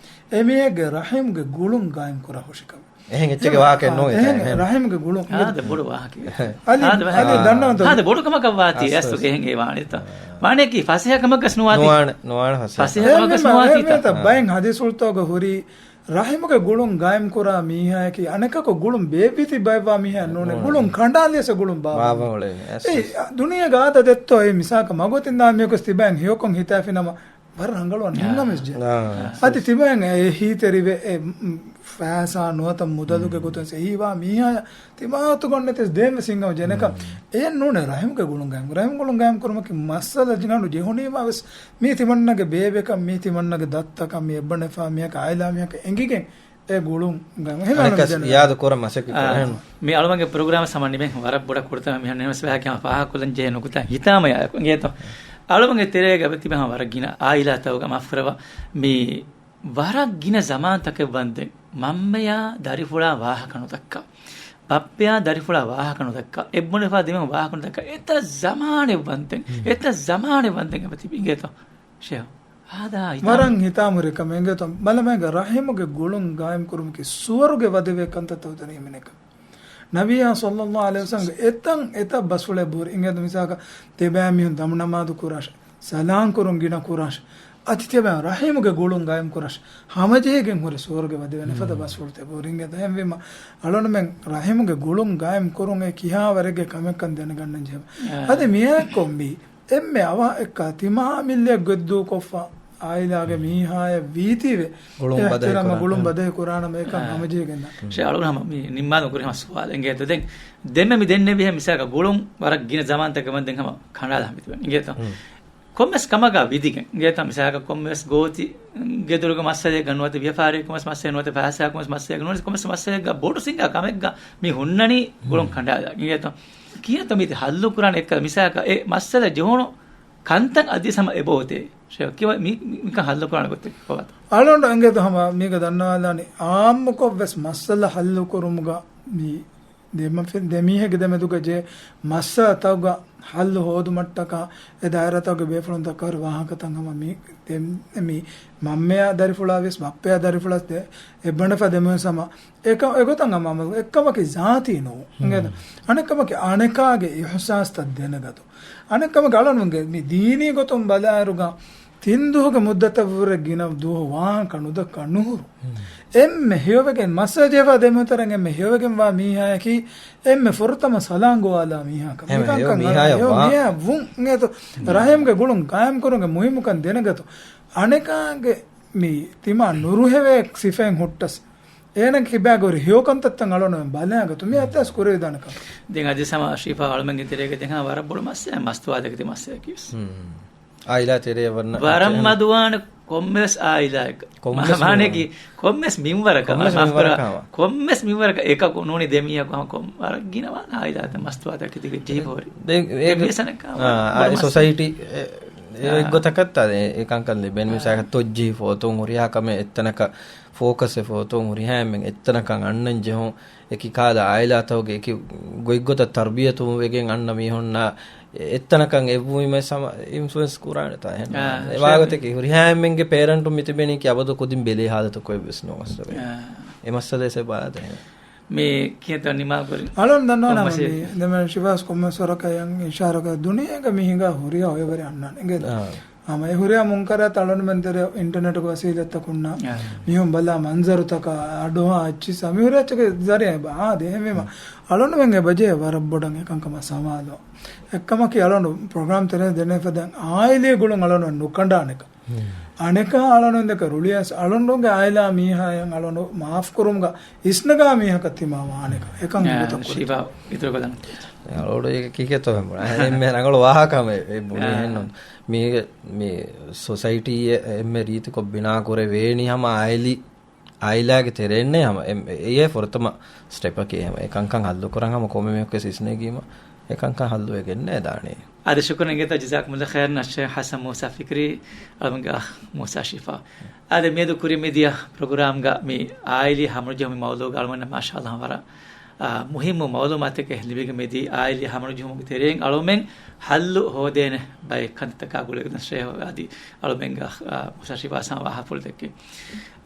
އެމީހެއްގެ ރަޙިމްގެ ގުޅުން ގާއިމް ކުރާ ހުށިކަމެއް. އެހެން އެއްޗެއްގެ ވާހަކައެއް ނޫން އެ، އެހެން. ރަޙިމްގެ ގުޅުން. ހާދަ ބޮޑު ވާހަކައެއް. އަދި، ހާދަ ވާހަކަ. އަދި ދަންނަވަންތޯ؟ ހާދަ ބޮޑު ކަމަކަށް ވާތީ އަސް، އަސް. އެހެން އެ ވާނެތަ؟ ވާނެކީ ފަސޭހަ ކަމަކަށް ނުވާތީ. ނުވާނެ، ނުވާނެ ފަސޭހަ. ފަސޭހަ ކަމަކަށް ނުވާތީ. އެހެން ބައެއް ޙަދީޘްފުޅުތަކުގަ ހުރީ ރަޙިމުގެ ގުޅުން ގާއިމް ކުރާ މީހާއަކީ އަނެކަކު ގުޅުން ބޭއްވިތި ބައެއްވާ މީހާއެއް ނޫނޭ. ނޫނޭ. ގުޅުން ކަނޑާލިޔަސް ގުޅުން ބާއްވާ. ބާއްވާ އުޅޭ. އެސް، އެ، އެސް. ދުނިޔޭގަ އާދަ ދެއްތޯ އެ މިސާލަކަށް މަގު ތިން ދާ މީހަކު ތިބައިން ހެޔޮކޮން ހިތާފިނަމަ ވަރަށް ރަނގަޅު އާ. ނިންމަމެސް ޖެ. އާ. އަދި ތިބައިން އެ ހީތެރިވެ، އެ، މް، ފައިސާ ނުވަތަ މުދަލުގެ ގޮތުން ސެހީވާ މީހާޔަށް ތިމާތު ގޮންނެތިސް ދޭން ވެސް ހިނގަމު ޖެނެކަން. އެއެއް ނޫނޭ ރަހިމްގެ ގުޅުން ގާއިމް. ރަހިމް ގުޅުން ގާއިމް ކުރުމަކީ މައްސަލަ ޖިނގަނޑު ޖެހުނީމާ ވެސް މީ ތިމަންނަގެ ބޭބެކަން، މީ ތިމަންނަގެ ދައްތަކަން، މީ އެއްބަނެފާ މީހަކަށް އާއިލާ މީހަކަށް އެނގިގެން އެ ގުޅުން ގަން. އެހެން އަނެއްކާ އަޅުން މިދެން ޔާދު ކުރަން މަސައްކަތް އާ، ކުރަން. މި އަޅުމަންގެ ޕްރޮގްރާމް ސަމަން ނިމެން ވަރަށް ބޮޑަށް ކުޑަތަން މިހެން ނެމެސް ވެހާކި ހަމަ ފާހަކޮށްލަން ޖެހޭ ނުކުތާ ހިތާމަޔާ އެކު އިނގޭތޯ. އަޅުމަންގެ ތެރޭގަ ތިބެ ހަމަ ވަރަށް ގިނަ އާއިލާތަކުގަ މަފްކުރަވާ މި ވަރަށް ގިނަ ޒަމާންތަކެއް ވަންދެން މަންމަޔާ ދަރިފުޅާ ވާހަކަ ނުދައްކާ، ބައްޕަޔާ ދަރިފުޅާ ވާހަކަ ނުދައްކާ، އެއްބުނެފާ ދެމެހުން ވާހަކަ ނުދައްކާ، އެތައް ޒަމާނެއް ވަންދެން، އެތައް ޒަމާނެއް ވަންދެން އެބަ ތިބި އިނގޭތޯ. ޝޭހް. ހާދާ ހިތާމަ. ވަރަށް ހިތާމުހުރި ކަމެއް އިނގޭތޯ. ބަލަމޭގަ ރަހިމުގެ ގުޅުން ގާއިމް ކުރުމަކީ ސުވަރުގެ ވަދެވޭ ކަންތައްތަކުގެ ތެރެއިން ހިމެނޭ ކަމެއް. ނަބިއްޔާ ޞައްލައްލާހު ޢަލައިހި ވަސައްލަމްގެ އެތައް އެތައް ބަސްފުޅެއް ބުރި އިނގޭތޯ. މިސާލަކަށް ތިބާ މީހުން ދަމުނަމާދު ކުރާށޭ، ސަލާން ކުރުން ގިނަ ކުރާށޭ، އަދި ތިބާ ރަހިމުގެ ގުޅުން ގާއިމް ކުރާށޭ، ހަމަޖެހިގެން ހުރި ސުވަރުގެ ވަދެވޭނެ ފަދަ ބަސްފުޅުތައް ބުރި އިނގޭތޯ. އެހެންވީމަ އަޅުންމެން ރަހިމުގެ ގުޅުން ގާއިމް ކުރުން އެ ކިހާ ވަރެއްގެ ކަމެއްކަން ދެނެގަންނަން ޖެހޭ. އާ. އަދި މިއާއެއްކޮށް މި އެންމެ އަވަހަށް އެއްކާ ތިމާ ފެމިލީއެއް ގޮތްދޫކޮށްފަ އާއިލާގެ މީހާއަށް ވީތީވެ ގުޅުން ބަދަހި އިޙްތިރާމާ ކުރާނެ. ގުޅުން ބަދަހި ކުރާނަމަ އެކަން އާ. ހަމަޖެހިގެން. ޝޭ އަޅުން ހަމަ މި ނިންމާލުން ކުރި ހަމަ ސުވާލެއް އިނގޭތޯ. ދެން ދެންމެ މި ދެންނެވިހެން މިސާލަކަށް ގުޅުން ވަރަށް ގިނަ ޒަމާންތަކެއް ވަންދެން ހަމަ ކަނޑާލާ ހަމަ ތިބެން އިނގޭތޯ. ކޮންމެސް ކަމަކާ ވިދިގެން އިނގޭތޯ. މިސާލަކަށް ކޮންމެސް ގޯތި ގެދޮރުގެ މައްސަލައެއްގަ ނުވަތަ ވިޔަފާރިއެއްގެ މަސް މައްސަލައެއް ނުވަތަ ފައިސާގެ މަސް މައްސަލައެއްގަ ނުވަތަ ކޮންމެސް މައްސަލައެއްގަ ބޮޑު ސިނގާ ކަމެއްގަ މި ހުންނަނީ ގުޅުން ކަނޑާލާ އިނގޭތޯ. ކިހިނެއްތޯ މީތި ހައްލު ކުރާނެ އެއްކަލަ މިސާލަކަށް އެ މައްސަލަ ޖެހުނު ކަންތައް އަދިވެސް ހަމަ އެބައޮތޭ. ޝޭ ކިޔަވަ މި-، މި-، މިކަން ހައްލު ކުރާނެ ގޮތެއް ކޮބާތޯ؟ އަޅުގަނޑު އިނގޭތޯ ހަމަ މީގަ ދަންނަވާލާނީ އާއްމުކޮށް ވެސް މައްސަލަ ހައްލު ކުރުމުގަ މި ދެ-، ދެމީހެއްގެ ދެމެދުގަ ޖެހޭ މައްސަލަތަކުގަ ހައްލު ހޯދުމަށްޓަކާ އެ ދާއިރާތަކުގެ ބޭފުޅުންތަކަށް ކައިރި ވާހަކަތައް ހަމަ މި ދެ-، މި މަންމަޔާ ދަރިފުޅާ ވެސް ބައްޕަޔާ ދަރިފުޅާ ވެސް އެއްބަނޑަފަ ދެމެހުން ހަމަ އެކަ-، އެގޮތަށް ހަމަ އެއްކަމަކީ ޒާތީ ނޫން. އިނގޭތޯ؟ އަނެއްކަމަކީ އަނެކާގެ އިޙްސާސްތައް ދެނެގަތުން. އަނެއްކަމަކީ އަޅުންގެ މި ދީނީ ގޮތުން ބަލާއިރުގަ ތިން ދުވަހުގެ މުއްދަތަށްވުރެ ގިނަ ދުވަހު ވާހަކަ ނުދައްކާ ނުހުރު. އެންމެ ހެޔޮވެގެން މައްސަލަ ޖެހިފަ ދެމިހުން ތަރަން އެންމެ ހެޔޮވެގެން ވާ މީހާޔަކީ އެންމެ ފުރަތަމަ ސަލާން ގޮވާލާ މީހާ ކަމަށް. އެންމެ މިކަން ހެޔޮ ކަން މީހާޔަށް ހެޔޮ ވާ. މީހާ ވުން އިނގޭތޯ. ރަހިމްގެ ގުޅުން ގާއިމް ކުރުމުގެ މުހިއްމުކަން ދެނެގަތު. އަނެކާގެ މި ތިމާ ނުރުހެވޭ ސިފައިން ހުއްޓަސް އޭނަ ކިބާގޮރި ހެޔޮކަންތައްތައް އަޅުން ބަލާގަތު މި އައްތަސް ކުރެވިދާނެ ކަމަށް. ދެން އަދި ސަމާ ޝިފާ އަޅުމެންގެ ތެރޭގަ ދެން ހަމަ ވަރަށް ބޮޑު މައްސަލަ މަސްތުވާލެއްގެ މައްސަލަކީ ވެސް. ހުން. އާއިލާ ތެރޭ ވަރަށް ވަރަށް މަދުވާނެ ކޮންމެވެސް އާއިލާއެއްގަ. ކޮންމެސް މާ-، މާނައަކީ ކޮންމެސް މިންވަރަކަށް، ކޮންމެސް މާފުކުރާ، މިންވަރަކަށް ހަމަ. ކޮންމެސް މިންވަރަކަށް އެކަކު ނޫނީ ދެމީހަކު ހަމަ ކޮން ވަރަށް ގިނަވާނެ އާއިލާތައް މަސްތުވާތަކެތި ޖެހިފަ ހުރި. ދެން އެ ދެން މި ސަނަކާ އާ، ވަރަށް އާ، ބޮޑު މައްސަލަ. ސޮސައިޓީ އެ، އާ. އެއްގޮތަކަށް ތާ އެ، އެ ކަންކަން ލިބެން އާ. މިސާލަކަށް ތޮއްޖެހި ފޯތުން ހުރިހާ ކަމެއް އެއްތަނަކަށް ފޯކަސް އެ ފޯތުން ހުރިހާ އެންމެން އެއްތަނަކަށް އަންނަން ޖެހުން. އެކި ކާލަ އާއިލާތަކުގެ އެކި ގޮތްގޮތަށް ތަރުބިޔަތު ވެގެން އަންނަ މީހުންނާ އެ-، އެއްތަނަކަށް އެއްވުމެއް ހަމަ އިންފްލުއެންސް ކުރާނެ ތާ އެހެން. އާ، އެ ވާގޮތަކީ ހުރިހާ އެންމެންގެ ޕޭރެންޓުން މިތިބެނީކީ އަބަދު ކުދިން ބެލޭ ހާލަތަކު އެއްވެސް ނޫން އަސްލު. އާ. އެ މައްސަލައެއް ބަލާދޭ. މި ކިހިނެއްތޯ ނިމާ ކުރި. އަޅުން ދަންނަވާނެ ކޮންމެސް މި ދެމެން ޝިފާސް ކޮންމެސް ވަރަކަށް އިޝާރަކަށް ދުނިޔޭގަ މި ހިނގާ ހުރިހާ އޮއެވަރެއް އަންނާނެ. އިނގޭތަ؟ އާ. ހަމަ އެ ހުރިހާ މުންކަރާތް އަޅުންމެން ތެރޭ އިންޓަރނެޓުގެ ވަސީލަތްތަކުންނާ އާ. މީހުން ބަލާ މަންޒަރުތަކާ އަޑުއަހާ އެއްޗިއްސާ މި ހުރި އެއްޗެއްގެ ޒަރިއާ އެބަ އާދޭ. އެހެންވީމަ އަޅުންމެން އެބަޖެހޭ ވަރަށް ބޮޑަށް އެކަންކަމަށް ސަމާލު. އެއްކަމަކީ އަޅުން ޕްރޮގްރާމް ތެރޭ ދެނެފަދަ އާއިލީ ގުޅުން އަޅުން ނުކަނޑާނެކަން. ހުން. އަނެކާ އަޅުން ދެކެ ރުޅިއަސް އަޅުންގެ އާއިލާ މީހާޔަށް އަޅުން މާފް ކުރުމުގަ އިސްނަގާ މީހަކަށް ތިމާ ވާނެކަން. އެކަން އާ، އެގޮތަށް ކުރި. ޝިފާ އިތުރު ކޮށްލަން. އަޅުގަނޑު އޭގެ ކިކެތޯ ހެން ބުނާ. އެންމެ ރަނގަޅު ވާހަކަ މި ބުނީ އާ. ހެންނުން. މީގެ މި ސޮސައިޓީއެއް އެންމެ ރީތިކޮށް ބިނާ ކުރެވޭނީ ހަމަ އާއިލީ، އާއިލާގެ ތެރެއިންނޭ ހަމަ އެ-، އެ-، އެއޭ ފުރަތަމަ ސްޓެޕަކީ ހަމަ އެ ކަންކަން ހައްލު ކުރަން ހަމަ ކޮންމެ މީހަކުވެސް އިސްނެގީމަ އެ ކަންކަން ހައްލުވެގެންނޭ ދާނީ. އާދެ، ޝުކުރަން އިނގޭތޯ، ޖަޒާކުމުﷲ ޚައިރަން އައްޝޭޚް ޙަސަން މޫސާ ފިކްރީ، އަޅުގަނޑުގެ އަޚް މޫސާ ޝިފާ. އާދެ، މިއަދު ކުރި މިދިޔަ ޕްރޮގްރާމްގަ މި އާއިލީ ހަމަނުޖެހުމުގެ މައުޟޫގަ އަޅުގަނޑަށް މާޝާﷲ ވަރަށް، އާ، މުހިއްމު މައުލޫމާތެއް ލިބިގެން މިދީ. އާއިލީ ހަމަނުޖެހުމުގެ ތެރެއިން އަޅުމެން ހައްލު ހޯދޭނެ ބައެއް ކަންތައްތަކާ ގުޅިގެން ޝޭހް އަދި އަޅުމެންގެ އަޚް، އާ، މޫސާ ޝިފާ ހަސަން ވާހަކަފުޅު ދެއްކި.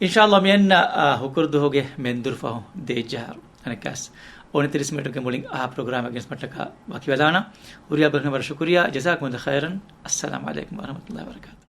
އިންޝާﷲ މިއަންނަ، އާ، ހުކުރު ދުވަހުގެ މެންދުރު ފަހު ދޭއްޖަހާރު. އަނެއްކާސް އޮނިތިރީސް މިނެޓުގެ މުޅިން އާ ޕްރޮގްރާމަށް ގެނެސްމަށްޓަކާ ވަކިވެލާނަން. ހުރިހާ ބައްލަވަން ވަރަށް ޝުކުރިއްޔާ. ޖަޒާކުމުﷲ ޚައިރަން. އައްސަލާމު ޢަލައިކުމް ވަރަޙްމަތުﷲ ވަބަރަކާތު.